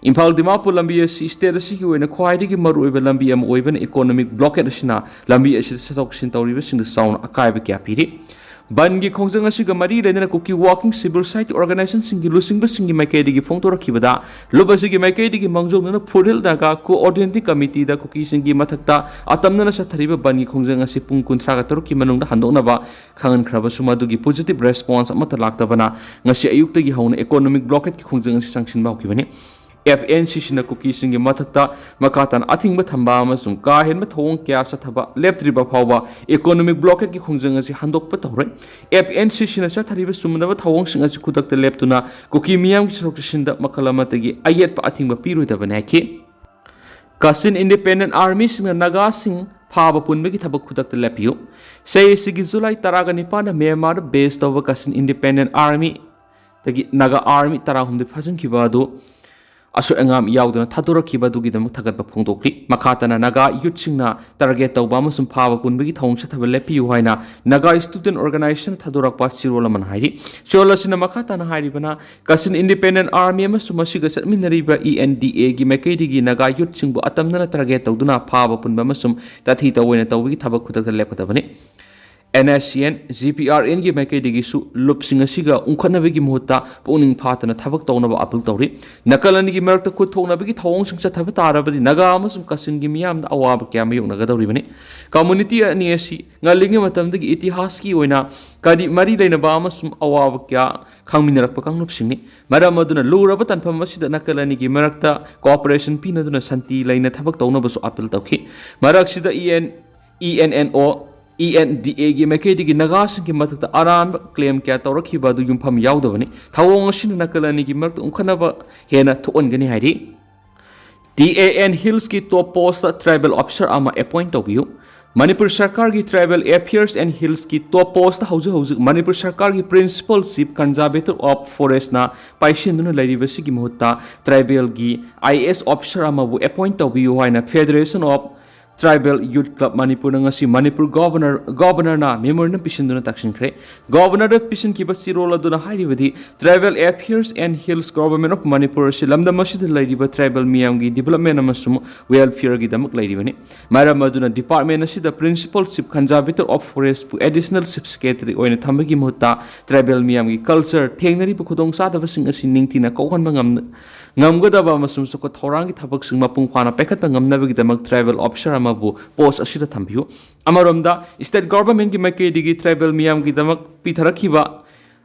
ꯏꯝꯐꯥꯜ ꯗꯤꯃꯥꯄꯨꯔ ꯂꯝꯕꯤ ꯑꯁꯤ ꯁ꯭ꯇꯦꯠ ꯑꯁꯤꯒꯤ ꯑꯣꯏꯅ ꯈ꯭ꯋꯥꯏꯗꯒꯤ ꯃꯔꯨꯑꯣꯏꯕ ꯂꯝꯕꯤ ꯑꯃ ꯑꯣꯏꯕꯅ, ꯏꯀꯣꯅꯣꯃꯤꯛ ꯕ꯭ꯂꯣꯀꯦꯠ ꯑꯁꯤꯅ ꯂꯝꯕꯤ ꯑꯁꯤꯗ ꯆꯠꯊꯣꯛ ꯆꯠꯁꯤꯟ ꯇꯧꯔꯤꯕꯁꯤꯡꯗ ꯆꯥꯎꯅ ꯑꯀꯥꯏꯕ ꯀꯌꯥ ꯄꯤꯔꯤ꯫ ꯕꯟꯒꯤ ꯈꯣꯡꯖꯪ ꯑꯁꯤꯒ ꯃꯔꯤ ꯂꯩꯅꯅ ꯀꯨꯀꯤ ꯋꯥꯔꯀꯤꯡ ꯁꯤꯚꯤꯜ ꯁꯣꯁꯥꯏꯇꯤ ꯑꯣꯔꯒꯅꯥꯏꯖꯦꯁꯟꯁꯤꯡꯒꯤ ꯂꯨꯆꯤꯡꯕꯁꯤꯡꯒꯤ ꯃꯥꯏꯀꯩꯗꯒꯤ ꯐꯣꯡꯗꯣꯔꯛꯈꯤꯕꯗ, ꯂꯨꯞ ꯑꯁꯤꯒꯤ ꯃꯥꯏꯀꯩꯗꯒꯤ ꯃꯥꯡꯖꯧꯅꯅ ꯐꯨꯔꯤꯜ ꯅꯥꯒꯥ ꯀꯣꯑꯣꯔꯗꯤꯅꯦꯇꯤꯡ ꯀꯃꯤꯇꯤꯗ ꯀꯨꯀꯤꯁꯤꯡꯒꯤ ꯃꯊꯛꯇ ꯑꯇꯝꯅꯅ ꯆꯠꯊꯔꯤꯕ ꯕꯟꯒꯤ ꯈꯣꯡꯖꯪ ꯑꯁꯤ ꯄꯨꯡ ꯀꯨꯟꯊ꯭ꯔꯥꯒ ꯇꯔꯨꯛꯀꯤ ꯃꯅꯨꯡꯗ ꯍꯟꯗꯣꯛꯅꯕ ꯈꯪꯍꯟꯈ꯭ꯔꯕꯁꯨ, ꯃꯗꯨꯒꯤ ꯄꯣꯖꯤꯇꯤꯚ ꯔꯦꯁꯄꯣꯟꯁ ꯑꯃꯠꯇ ꯂꯥꯛꯇꯕꯅ ꯉꯁꯤ ꯑꯌꯨꯛꯇꯒꯤ ꯍꯧꯅ ꯏꯀꯣꯅꯣꯃꯤꯛ ꯕ꯭ꯂꯣꯀꯦꯠꯀꯤ ꯈꯣꯡꯖꯪ ꯑꯁꯤ ꯆꯪꯁꯤꯟꯕ ꯍꯧꯈꯤꯕꯅꯤ꯫ ꯑꯦꯐ ꯑꯦꯟ ꯁꯤ ꯁꯤꯅ ꯀꯨꯀꯤꯁꯤꯡꯒꯤ ꯃꯊꯛꯇ ꯃꯈꯥ ꯇꯥꯅ ꯑꯊꯤꯡꯕ ꯊꯝꯕ ꯑꯃꯁꯨꯡ ꯀꯥ ꯍꯦꯟꯕ ꯊꯧꯑꯣꯡ ꯀꯌꯥ ꯆꯠꯊꯕ ꯂꯦꯞꯇ꯭ꯔꯤꯕ ꯐꯥꯎꯕ ꯏꯀꯣꯅꯣꯃꯤꯛ ꯕ꯭ꯂꯣꯀꯦꯠꯀꯤ ꯈꯣꯡꯖꯪ ꯑꯁꯤ ꯍꯟꯗꯣꯛꯄ ꯇꯧꯔꯣꯏ꯫ ꯑꯦꯐ ꯑꯦꯟ ꯁꯤ ꯁꯤꯅ ꯆꯠꯊꯔꯤꯕ ꯆꯨꯝꯗꯕ ꯊꯧꯑꯣꯡꯁꯤꯡ ꯑꯁꯤ ꯈꯨꯗꯛꯇ ꯂꯦꯞꯇꯨꯅ ꯀꯨꯀꯤ ꯃꯤꯌꯥꯝꯒꯤ ꯆꯠꯊꯣꯛ ꯆꯠꯁꯤꯟꯗ ꯃꯈꯜ ꯑꯃꯠꯇꯒꯤ ꯑꯌꯦꯠꯄ ꯑꯊꯤꯡꯕ ꯄꯤꯔꯣꯏꯗꯕꯅꯤ ꯍꯥꯏꯈꯤ꯫ ꯀꯆꯤꯟ ꯏꯟꯗꯤꯄꯦꯟꯗꯦꯟ ꯑꯥꯔꯃꯤꯁꯤꯡꯅ ꯅꯥꯒꯥꯁꯤꯡ ꯐꯥꯕ ꯄꯨꯟꯕꯒꯤ ꯊꯕꯛ ꯈꯨꯗꯛꯇ ꯂꯦꯞꯄꯤꯌꯨ꯫ ꯆꯍꯤ ꯑꯁꯤꯒꯤ ꯖꯨꯂꯥꯏ ꯇꯔꯥꯒ ꯅꯤꯄꯥꯟꯗ ꯃ꯭ꯌꯥꯟꯃꯥꯔꯗ ꯕꯦꯁ ꯇꯧꯕ ꯀꯆꯤꯟ ꯏꯟꯗꯤꯄꯦꯟꯗꯦꯟ ꯑꯥꯔꯃꯤꯗꯒꯤ ꯅꯥꯒꯥ ꯑꯥꯔꯃꯤ ꯇꯔꯥꯍꯨꯝꯗꯣꯏ ꯐꯥꯖꯤꯟꯈꯤꯕ ꯑꯗꯨ ꯑꯁꯣꯏ ꯑꯉꯥꯝ ꯌꯥꯎꯗꯅ ꯊꯥꯗꯣꯔꯛꯈꯤꯕ ꯑꯗꯨꯒꯤꯗꯃꯛ ꯊꯥꯒꯠꯄ ꯐꯣꯡꯗꯣꯛꯂꯤ꯫ ꯃꯈꯥ ꯇꯥꯅ ꯅꯥꯒꯥ ꯌꯨꯠꯁꯤꯡꯅ ꯇꯥꯔꯒꯦꯠ ꯇꯧꯕ ꯑꯃꯁꯨꯡ ꯐꯥꯕ ꯄꯨꯟꯕꯒꯤ ꯊꯧꯑꯣꯡ ꯆꯠꯊꯕ ꯂꯦꯞꯄꯤꯌꯨ ꯍꯥꯏꯅ ꯅꯥꯒꯥ ꯁ꯭ꯇꯨꯗꯦꯟꯠ ꯑꯣꯔꯒꯅꯥꯏꯖꯦꯁꯟꯅ ꯊꯥꯗꯣꯔꯛꯄ ꯆꯦꯔꯣꯜ ꯑꯃꯅ ꯍꯥꯏꯔꯤ꯫ ꯆꯦꯔꯣꯜ ꯑꯁꯤꯅ ꯃꯈꯥ ꯇꯥꯅ ꯍꯥꯏꯔꯤꯕꯅ, ꯀꯆꯤꯟ ꯏꯟꯗꯤꯄꯦꯟꯗꯦꯟ ꯑꯥꯔꯃꯤ ꯑꯃꯁꯨꯡ ꯃꯁꯤꯒ ꯆꯠꯃꯤꯟꯅꯔꯤꯕ ꯏ ꯑꯦꯟ ꯗꯤ ꯑꯦꯒꯤ ꯃꯥꯏꯀꯩꯗꯒꯤ ꯅꯥꯒꯥ ꯌꯨꯠꯁꯤꯡꯕꯨ ꯑꯇꯝꯅꯅ ꯇꯥꯔꯒꯦꯠ ꯇꯧꯗꯨꯅ ꯐꯥꯕ ꯄꯨꯟꯕ ꯑꯃꯁꯨꯡ ꯇꯥꯊꯤ ꯇꯧꯑꯣꯏꯅ ꯇꯧꯕꯒꯤ ꯊꯕꯛ ꯈꯨꯗꯛꯇ ꯂꯦꯞꯀꯗꯕꯅꯤ꯫ N S C N, G P R ꯑꯦꯟꯒꯤ ꯃꯥꯏꯀꯩꯗꯒꯤꯁꯨ ꯂꯨꯞꯁꯤꯡ ꯑꯁꯤꯒ ꯎꯪꯈꯠꯅꯕꯒꯤ ꯃꯍꯨꯠꯇ ꯄꯨꯛꯅꯤꯡ ꯐꯥꯗꯅ ꯊꯕꯛ ꯇꯧꯅꯕ ꯑꯥꯄꯤꯜ ꯇꯧꯔꯤ꯫ ꯅꯥꯀꯜ ꯑꯅꯤꯒꯤ ꯃꯔꯛꯇ ꯈꯨꯠ ꯊꯣꯛꯅꯕꯒꯤ ꯊꯧꯑꯣꯡꯁꯤꯡ ꯆꯠꯊꯕ ꯇꯥꯔꯕꯗꯤ ꯅꯥꯒꯥ ꯑꯃꯁꯨꯡ ꯀꯆꯤꯟꯒꯤ ꯃꯤꯌꯥꯝꯗ ꯑꯋꯥꯕ ꯀꯌꯥ ꯃꯥꯌꯣꯛꯅꯒꯗꯧꯔꯤꯕꯅꯤ꯫ ꯀꯝꯃꯨꯅꯤꯇꯤ ꯑꯅꯤ ꯑꯁꯤ ꯉꯜꯂꯤꯉꯩ ꯃꯇꯝꯗꯒꯤ ꯏꯇꯤꯍꯥꯁꯀꯤ ꯑꯣꯏꯅ ꯀꯔꯤ ꯃꯔꯤ ꯂꯩꯅꯕ ꯑꯃꯁꯨꯡ ꯑꯋꯥꯕ ꯀꯌꯥ ꯈꯪꯃꯤꯟꯅꯔꯛꯄ ꯀꯥꯡꯂꯨꯞꯁꯤꯡꯅꯤ꯫ ꯃꯔꯝ ꯑꯗꯨꯅ ꯂꯨꯔꯕ ꯇꯥꯟꯐꯝ ꯑꯁꯤꯗ ꯅꯥꯀꯜ ꯑꯅꯤꯒꯤ ꯃꯔꯛꯇ ꯀꯣꯑꯣꯄꯔꯦꯁꯟ ꯄꯤꯅꯗꯨꯅ ꯁꯥꯟꯇꯤ ꯂꯩꯅ ꯊꯕꯛ ꯇꯧꯅꯕꯁꯨ ꯑꯥꯄꯤꯜ ꯇꯧꯈꯤ꯫ ꯃꯔꯛꯁꯤꯗ E N, E N N O, E N D ꯑꯦꯒꯤ ꯃꯥꯏꯀꯩꯗꯒꯤ ꯅꯥꯒꯥꯁꯤꯡꯒꯤ ꯃꯊꯛꯇ ꯑꯔꯥꯟꯕ ꯀ꯭ꯂꯦꯝ ꯀꯌꯥ ꯇꯧꯔꯛꯈꯤꯕ ꯑꯗꯨ ꯌꯨꯝꯐꯝ ꯌꯥꯎꯗꯕꯅꯤ꯫ ꯊꯧꯑꯣꯡ ꯑꯁꯤꯅ ꯅꯥꯀꯜ ꯑꯅꯤꯒꯤ ꯃꯔꯛꯇ ꯎꯪꯈꯠꯅꯕ ꯍꯦꯟꯅ ꯊꯣꯛꯍꯟꯒꯅꯤ ꯍꯥꯏꯔꯤ꯫ ꯇꯤ ꯑꯦ ꯑꯦꯟ ꯍꯤꯜꯁꯀꯤ ꯇꯣꯞ ꯄꯣꯁꯇ ꯇ꯭ꯔꯥꯏꯕꯦꯜ ꯑꯣꯐꯤꯁꯥꯔ ꯑꯃ ꯑꯦꯄꯣꯏꯟꯠ ꯇꯧꯕꯤꯌꯨ꯫ ꯃꯅꯤꯄꯨꯔ ꯁꯔꯀꯥꯔꯒꯤ ꯇ꯭ꯔꯥꯏꯕꯦꯜ ꯑꯦꯐꯤꯌꯔꯁ ꯑꯦꯟ ꯍꯤꯜꯁꯀꯤ ꯇꯣꯞ ꯄꯣꯁꯇ ꯍꯧꯖꯤꯛ ꯍꯧꯖꯤꯛ ꯃꯅꯤꯄꯨꯔ ꯁꯔꯀꯥꯔꯒꯤ ꯄ꯭ꯔꯤꯟꯁꯤꯄꯜ ꯆꯤꯐ ꯀꯟꯖꯥꯔꯕꯦꯇꯔ ꯑꯣꯐ ꯐꯣꯔꯦꯁꯅ ꯄꯥꯏꯁꯤꯟꯗꯨꯅ ꯂꯩꯔꯤꯕꯁꯤꯒꯤ ꯃꯍꯨꯠꯇ ꯇ꯭ꯔꯥꯏꯕꯦꯜꯒꯤ ꯑꯥꯏ ꯑꯦ ꯑꯦꯁ ꯑꯣꯐꯤꯁꯥꯔ ꯑꯃꯕꯨ ꯑꯦꯄꯣꯏꯟꯠ ꯇꯧꯕꯤꯌꯨ ꯍꯥꯏꯅ federation of Tribal Youth Club Manipurꯅ ꯉꯁꯤ ꯃꯅꯤꯄꯨꯔ ꯒꯣꯕꯔꯅꯔ, ꯒꯣꯕꯔꯅꯔꯅ ꯃꯦꯃꯣꯔꯦꯟꯗꯝ ꯄꯤꯁꯤꯟꯗꯨꯅ ꯇꯥꯛꯁꯤꯟꯈ꯭ꯔꯦ꯫ ꯒꯣꯕꯔꯅꯔꯗ ꯄꯤꯁꯤꯟꯈꯤꯕ ꯆꯦꯔꯣꯜ ꯑꯗꯨꯅ ꯍꯥꯏꯔꯤꯕꯗꯤ, Tribal Affairs and Hills Government of Manipur ꯑꯁꯤ ꯂꯝꯗꯝ ꯑꯁꯤꯗ ꯂꯩꯔꯤꯕ ꯇ꯭ꯔꯥꯏꯕꯦꯜ ꯃꯤꯌꯥꯝꯒꯤ ꯗꯤꯕꯂꯞꯃꯦꯟ ꯑꯃꯁꯨꯡ ꯋꯦꯜꯐꯤꯌꯔꯒꯤꯗꯃꯛ ꯂꯩꯔꯤꯕꯅꯤ꯫ ꯃꯔꯝ ꯑꯗꯨꯅ ꯗꯤꯄꯥꯔꯠꯃꯦꯟ ꯑꯁꯤꯗ Principal Chief Conservator of Forestꯄꯨ Additional Chief Secretary ꯑꯣꯏꯅ ꯊꯝꯕꯒꯤ ꯃꯍꯨꯠꯇ, ꯇ꯭ꯔꯥꯏꯕꯦꯜ ꯃꯤꯌꯥꯝꯒꯤ ꯀꯜꯆꯔ, ꯊꯦꯡꯅꯔꯤꯕ ꯈꯨꯗꯣꯡꯆꯥꯗꯕꯁꯤꯡ ꯑꯁꯤ ꯅꯤꯡꯊꯤꯅ ꯀꯣꯛꯍꯟꯕ ꯉꯝꯅ, ꯉꯝꯒꯗꯕ ꯑꯃꯁꯨꯡ ꯆꯥꯎꯈꯠ ꯊꯧꯔꯥꯡꯒꯤ ꯊꯕꯛꯁꯤꯡ ꯃꯄꯨꯡ ꯐꯥꯅ ꯄꯥꯏꯈꯠꯄ ꯉꯝꯅꯕꯒꯤꯗꯃꯛ ꯇ꯭ꯔꯥꯏꯕꯦꯜ ꯑꯣꯐꯤꯁꯥꯔ ꯑꯃꯕꯨ ꯄꯣꯁ ꯑꯁꯤꯗ ꯊꯝꯕꯤꯌꯨ꯫ ꯑꯃꯔꯣꯝꯗ, ꯁ꯭ꯇꯦꯠ ꯒꯣꯚꯔꯟꯃꯦꯟꯠꯀꯤ ꯃꯥꯏꯀꯩꯗꯒꯤ ꯇ꯭ꯔꯥꯏꯕꯦꯜ ꯃꯤꯌꯥꯝꯒꯤꯗꯃꯛ ꯄꯤꯊꯔꯛꯈꯤꯕ,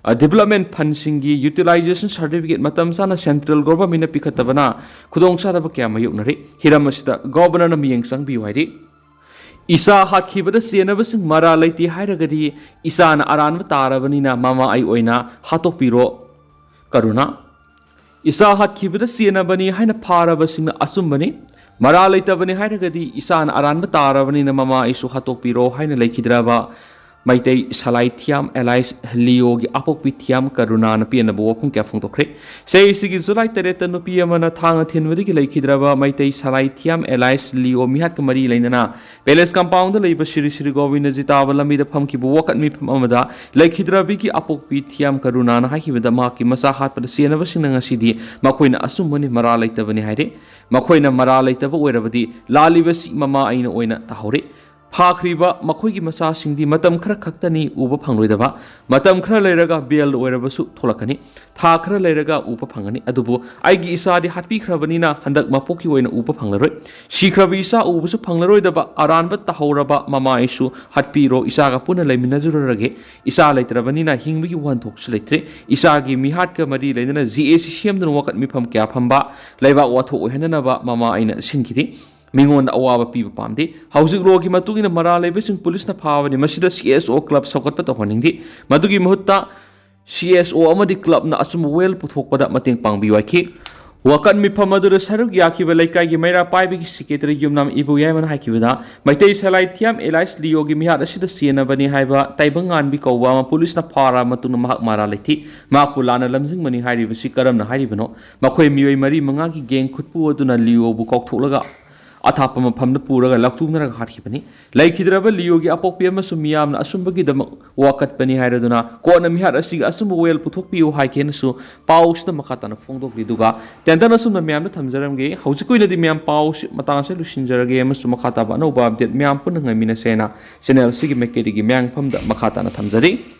ꯑ, ꯗꯤꯕꯂꯞꯃꯦꯟꯠ ꯐꯟꯁꯤꯡꯒꯤ ꯌꯨꯇꯤꯂꯥꯏꯖꯦꯁꯟ ꯁꯥꯔꯇꯤꯐꯤꯀꯦꯠ ꯃꯇꯝ ꯆꯥꯅ ꯁꯦꯟꯇ꯭ꯔꯦꯜ ꯒꯣꯚꯔꯟꯃꯦꯟꯠꯅ ꯄꯤꯈꯠꯇꯕꯅ ꯈꯨꯗꯣꯡꯆꯥꯗꯕ ꯀꯌꯥ ꯃꯥꯌꯣꯛꯅꯔꯤ꯫ ꯍꯤꯔꯝ ꯑꯁꯤꯗ ꯒꯣꯚꯔꯅꯔꯅ ꯃꯤꯠꯌꯦꯡ ꯆꯪꯕꯤꯌꯨ ꯍꯥꯏꯔꯤ꯫ ꯏꯆꯥ ꯍꯥꯠꯈꯤꯕꯗ ꯆꯦꯟꯅꯕꯁꯤꯡ ꯃꯔꯥꯜ ꯂꯩꯇꯦ ꯍꯥꯏꯔꯒꯗꯤ ꯏꯆꯥꯅ ꯑꯔꯥꯟꯕ ꯇꯥꯔꯕꯅꯤꯅ ꯃꯃꯥ ꯑꯩ ꯑꯣꯏꯅ ꯍꯥꯠꯇꯣꯛꯄꯤꯔꯣ꯫ ꯀꯔꯨꯅꯥ꯫ ꯏꯆꯥ ꯍꯥꯠꯈꯤꯕꯗ ꯆꯦꯟꯅꯕꯅꯤ ꯍꯥꯏꯅ ꯐꯥꯔꯕꯁꯤꯡꯅ ꯑꯆꯨꯝꯕꯅꯤ꯫ ꯃꯔꯥꯜ ꯂꯩꯇꯕꯅꯤ ꯍꯥꯏꯔꯒꯗꯤ ꯏꯆꯥꯅ ꯑꯔꯥꯟꯕ ꯇꯥꯔꯕꯅꯤꯅ ꯃꯃꯥ ꯑꯩꯁꯨ ꯍꯥꯠꯇꯣꯛꯄꯤꯔꯣ ꯍꯥꯏꯅ ꯂꯩꯈꯤꯗ꯭ꯔꯕ ꯃꯩꯇꯩ ꯁꯂꯥꯏ ꯊꯤꯌꯥꯝ ꯑꯦꯂꯥꯏꯁ ꯂꯤꯌꯣꯒꯤ ꯑꯄꯣꯛꯄꯤ ꯊꯤꯌꯥꯝ ꯀꯔꯨꯅꯥꯅ ꯄꯦꯟꯅꯕ ꯋꯥꯐꯝ ꯀꯌꯥ ꯐꯣꯡꯗꯣꯛꯈ꯭ꯔꯦ꯫ ꯆꯍꯤꯁꯤꯒꯤ ꯖꯨꯂꯥꯏ ꯇꯔꯦꯠꯇ ꯅꯨꯄꯤ ꯑꯃꯅ ꯊꯥꯡꯅ ꯊꯤꯟꯕꯗꯒꯤ ꯂꯩꯈꯤꯗ꯭ꯔꯕ ꯃꯩꯇꯩ ꯁꯂꯥꯏ ꯊꯤꯌꯥꯝ ꯑꯦꯂꯥꯏꯁ ꯂꯤꯌꯣ ꯃꯤꯍꯥꯠꯀ ꯃꯔꯤ ꯂꯩꯅꯅ ꯄꯦꯂꯦꯁ ꯀꯝꯄꯥꯎꯟꯗ ꯂꯩꯕ ꯁ꯭ꯔꯤ ꯁ꯭ꯔꯤ ꯒꯣꯕꯤꯟꯗꯖꯤ ꯇꯥꯕ ꯂꯝꯕꯤꯗ ꯐꯝꯈꯤꯕ ꯋꯥꯀꯠ ꯃꯤꯐꯝ ꯑꯃꯗ ꯂꯩꯈꯤꯗ꯭ꯔꯕꯤꯒꯤ ꯑꯄꯣꯛꯄꯤ ꯊꯤꯌꯥꯝ ꯀꯔꯨꯅꯥꯅ ꯍꯥꯏꯈꯤꯕꯗ, ꯃꯍꯥꯛꯀꯤ ꯃꯆꯥ ꯍꯥꯠꯄꯗ ꯆꯦꯟꯅꯕꯁꯤꯡꯅ ꯉꯁꯤꯗꯤ ꯃꯈꯣꯏꯅ ꯑꯆꯨꯝꯕꯅꯤ, ꯃꯔꯥꯜ ꯂꯩꯇꯕꯅꯤ ꯍꯥꯏꯔꯦ꯫ ꯃꯈꯣꯏꯅ ꯃꯔꯥꯜ ꯂꯩꯇꯕ ꯑꯣꯏꯔꯕꯗꯤ ꯂꯥꯜꯂꯤꯕꯁꯤ ꯃꯃꯥ ꯑꯩꯅ ꯑꯣꯏꯅ ꯇꯥꯍꯧꯔꯦ꯫ ꯐꯥꯈ꯭ꯔꯤꯕ ꯃꯈꯣꯏꯒꯤ ꯃꯆꯥꯁꯤꯡꯗꯤ ꯃꯇꯝ ꯈꯔ ꯈꯛꯇꯅꯤ ꯎꯕ ꯐꯪꯂꯣꯏꯗꯕ, ꯃꯇꯝ ꯈꯔ ꯂꯩꯔꯒ ꯕꯦꯜ ꯑꯣꯏꯔꯕꯁꯨ ꯊꯣꯛꯂꯛꯀꯅꯤ, ꯊꯥ ꯈꯔ ꯂꯩꯔꯒ ꯎꯕ ꯐꯪꯒꯅꯤ꯫ ꯑꯗꯨꯕꯨ ꯑꯩꯒꯤ ꯏꯆꯥꯗꯤ ꯍꯥꯠꯄꯤꯈ꯭ꯔꯕꯅꯤꯅ ꯍꯟꯗꯛ ꯃꯄꯣꯛꯀꯤ ꯑꯣꯏꯅ ꯎꯕ ꯐꯪꯂꯔꯣꯏ꯫ ꯁꯤꯈ꯭ꯔꯕ ꯏꯆꯥ ꯎꯕꯁꯨ ꯐꯪꯂꯔꯣꯏꯗꯕ ꯑꯔꯥꯟꯕ ꯇꯥꯍꯧꯔꯕ ꯃꯃꯥ ꯑꯩꯁꯨ ꯍꯥꯠꯄꯤꯔꯣ, ꯏꯆꯥꯒ ꯄꯨꯟꯅ ꯂꯩꯃꯤꯟꯅꯖꯔꯨꯔꯒꯦ꯫ ꯏꯆꯥ ꯂꯩꯇ꯭ꯔꯕꯅꯤꯅ ꯍꯤꯡꯕꯒꯤ ꯋꯥꯍꯟꯊꯣꯛꯁꯨ ꯂꯩꯇ꯭ꯔꯦ꯫ ꯏꯆꯥꯒꯤ ꯃꯤꯍꯥꯠꯀ ꯃꯔꯤ ꯂꯩꯅꯅ ꯖꯤ ꯑꯦ ꯁꯤ ꯁꯦꯝꯗꯨꯅ ꯋꯥꯀꯠ ꯃꯤꯐꯝ ꯀꯌꯥ ꯐꯝꯕ, ꯂꯩꯕꯥꯛ ꯋꯥꯊꯣꯛ ꯑꯣꯏꯍꯟꯅꯅꯕ ꯃꯃꯥ ꯑꯩꯅ ꯁꯤꯟꯈꯤꯗꯦ꯫ ꯃꯤꯉꯣꯟꯗ ꯑꯋꯥꯕ ꯄꯤꯕ ꯄꯥꯝꯗꯦ꯫ ꯍꯧꯖꯤꯛ ꯂꯣꯒꯤ ꯃꯇꯨꯡ ꯏꯟꯅ ꯃꯔꯥꯜ ꯂꯩꯕꯁꯤꯡ ꯄꯨꯂꯤꯁꯅ ꯐꯥꯕꯅꯤ꯫ ꯃꯁꯤꯗ ꯁꯤ ꯑꯦꯁ ꯑꯣ ꯀ꯭ꯂꯕ ꯁꯧꯒꯠꯄ ꯇꯧꯍꯟꯅꯤꯡꯗꯦ꯫ ꯃꯗꯨꯒꯤ ꯃꯍꯨꯠꯇ ꯁꯤ ꯑꯦꯁ ꯑꯣ ꯑꯃꯗꯤ ꯀ꯭ꯂꯕꯅ ꯑꯆꯨꯝꯕ ꯋꯦꯜ ꯄꯨꯊꯣꯛꯄꯗ ꯃꯇꯦꯡ ꯄꯥꯡꯕꯤꯌꯨ ꯍꯥꯏꯈꯤ꯫ ꯋꯥꯀꯠ ꯃꯤꯐꯝ ꯑꯗꯨꯗ ꯁꯔꯨꯛ ꯌꯥꯈꯤꯕ ꯂꯩꯀꯥꯏꯒꯤ ꯃꯩꯔꯥ ꯄꯥꯏꯕꯒꯤ ꯁꯦꯀ꯭ꯔꯦꯇꯔꯤ ꯌꯨꯝꯅꯥꯝ ꯏꯕꯨ ꯌꯥꯏꯃꯅ ꯍꯥꯏꯈꯤꯕꯗ, ꯃꯩꯇꯩ ꯁꯂꯥꯏ ꯊꯤꯌꯥꯝ ꯑꯦꯂꯥꯏꯁ ꯂꯤꯌꯣꯒꯤ ꯃꯤꯍꯥꯠ ꯑꯁꯤꯗ ꯆꯦꯟꯅꯕꯅꯤ ꯍꯥꯏꯕ ꯇꯥꯏꯕꯪꯉꯥꯟꯕꯤ ꯀꯧꯕ ꯑꯃ ꯄꯨꯂꯤꯁꯅ ꯐꯥꯔꯕ ꯃꯇꯨꯡꯗ ꯃꯍꯥꯛ ꯃꯔꯥꯜ ꯂꯩꯊꯤ꯫ ꯃꯍꯥꯛꯄꯨ ꯂꯥꯟꯅ ꯂꯝꯖꯤꯡꯕꯅꯤ ꯍꯥꯏꯔꯤꯕꯁꯤ ꯀꯔꯝꯅ ꯍꯥꯏꯔꯤꯕꯅꯣ? ꯃꯈꯣꯏ ꯃꯤꯑꯣꯏ ꯃꯔꯤ ꯃꯉꯥꯒꯤ ꯒꯦꯡ ꯈꯨꯠꯄꯨ ꯑꯗꯨꯅ ꯂꯤꯌꯣꯕꯨ ꯀꯥꯎꯊꯣꯛꯂꯒ ꯑꯊꯥꯞꯄ ꯃꯐꯝꯗ ꯄꯨꯔꯒ ꯂꯥꯎꯊꯣꯛꯅꯔꯒ ꯍꯥꯠꯈꯤꯕꯅꯤ꯫ ꯂꯩꯈꯤꯗ꯭ꯔꯕ ꯂꯤꯌꯣꯒꯤ ꯑꯄꯣꯛꯄꯤ ꯑꯃꯁꯨ ꯃꯤꯌꯥꯝꯅ ꯑꯆꯨꯝꯕꯒꯤꯗꯃꯛ ꯋꯥꯀꯠꯄꯅꯤ ꯍꯥꯏꯔꯗꯨꯅ ꯀꯣꯔꯠꯅ ꯃꯤꯍꯥꯠ ꯑꯁꯤꯒꯤ ꯑꯆꯨꯝꯕ ꯋꯥꯌꯦꯜ ꯄꯨꯊꯣꯛꯄꯤꯌꯨ ꯍꯥꯏꯈꯤꯅꯁꯨ ꯄꯥꯎꯁꯤꯗ ꯃꯈꯥ ꯇꯥꯅ ꯐꯣꯡꯗꯣꯛꯂꯤ꯫ ꯑꯗꯨꯒ ꯇꯦꯟꯗꯟ ꯑꯁꯨꯝꯅ ꯃꯌꯥꯝꯗ ꯊꯝꯖꯔꯝꯒꯦ꯫ ꯍꯧꯖꯤꯛꯀꯤ ꯑꯣꯏꯅꯗꯤ ꯃꯌꯥꯝ ꯄꯥꯎꯁꯤ ꯃꯇꯥꯡꯁꯦ ꯂꯣꯏꯁꯤꯟꯖꯔꯒꯦ ꯑꯃꯁꯨꯡ ꯃꯈꯥ ꯇꯥꯕ ꯑꯅꯧꯕ ꯑꯞꯗꯦꯠ ꯃꯌꯥꯝ ꯄꯨꯟꯅ ꯉꯥꯏꯃꯤꯟꯅꯁꯦꯅ ꯆꯦꯅꯦꯜꯁꯤꯒꯤ ꯃꯥꯏꯀꯩꯗꯒꯤ ꯃꯌꯥꯝꯐꯝꯗ ꯃꯈꯥ ꯇꯥꯅ ꯊꯝꯖꯔꯤ꯫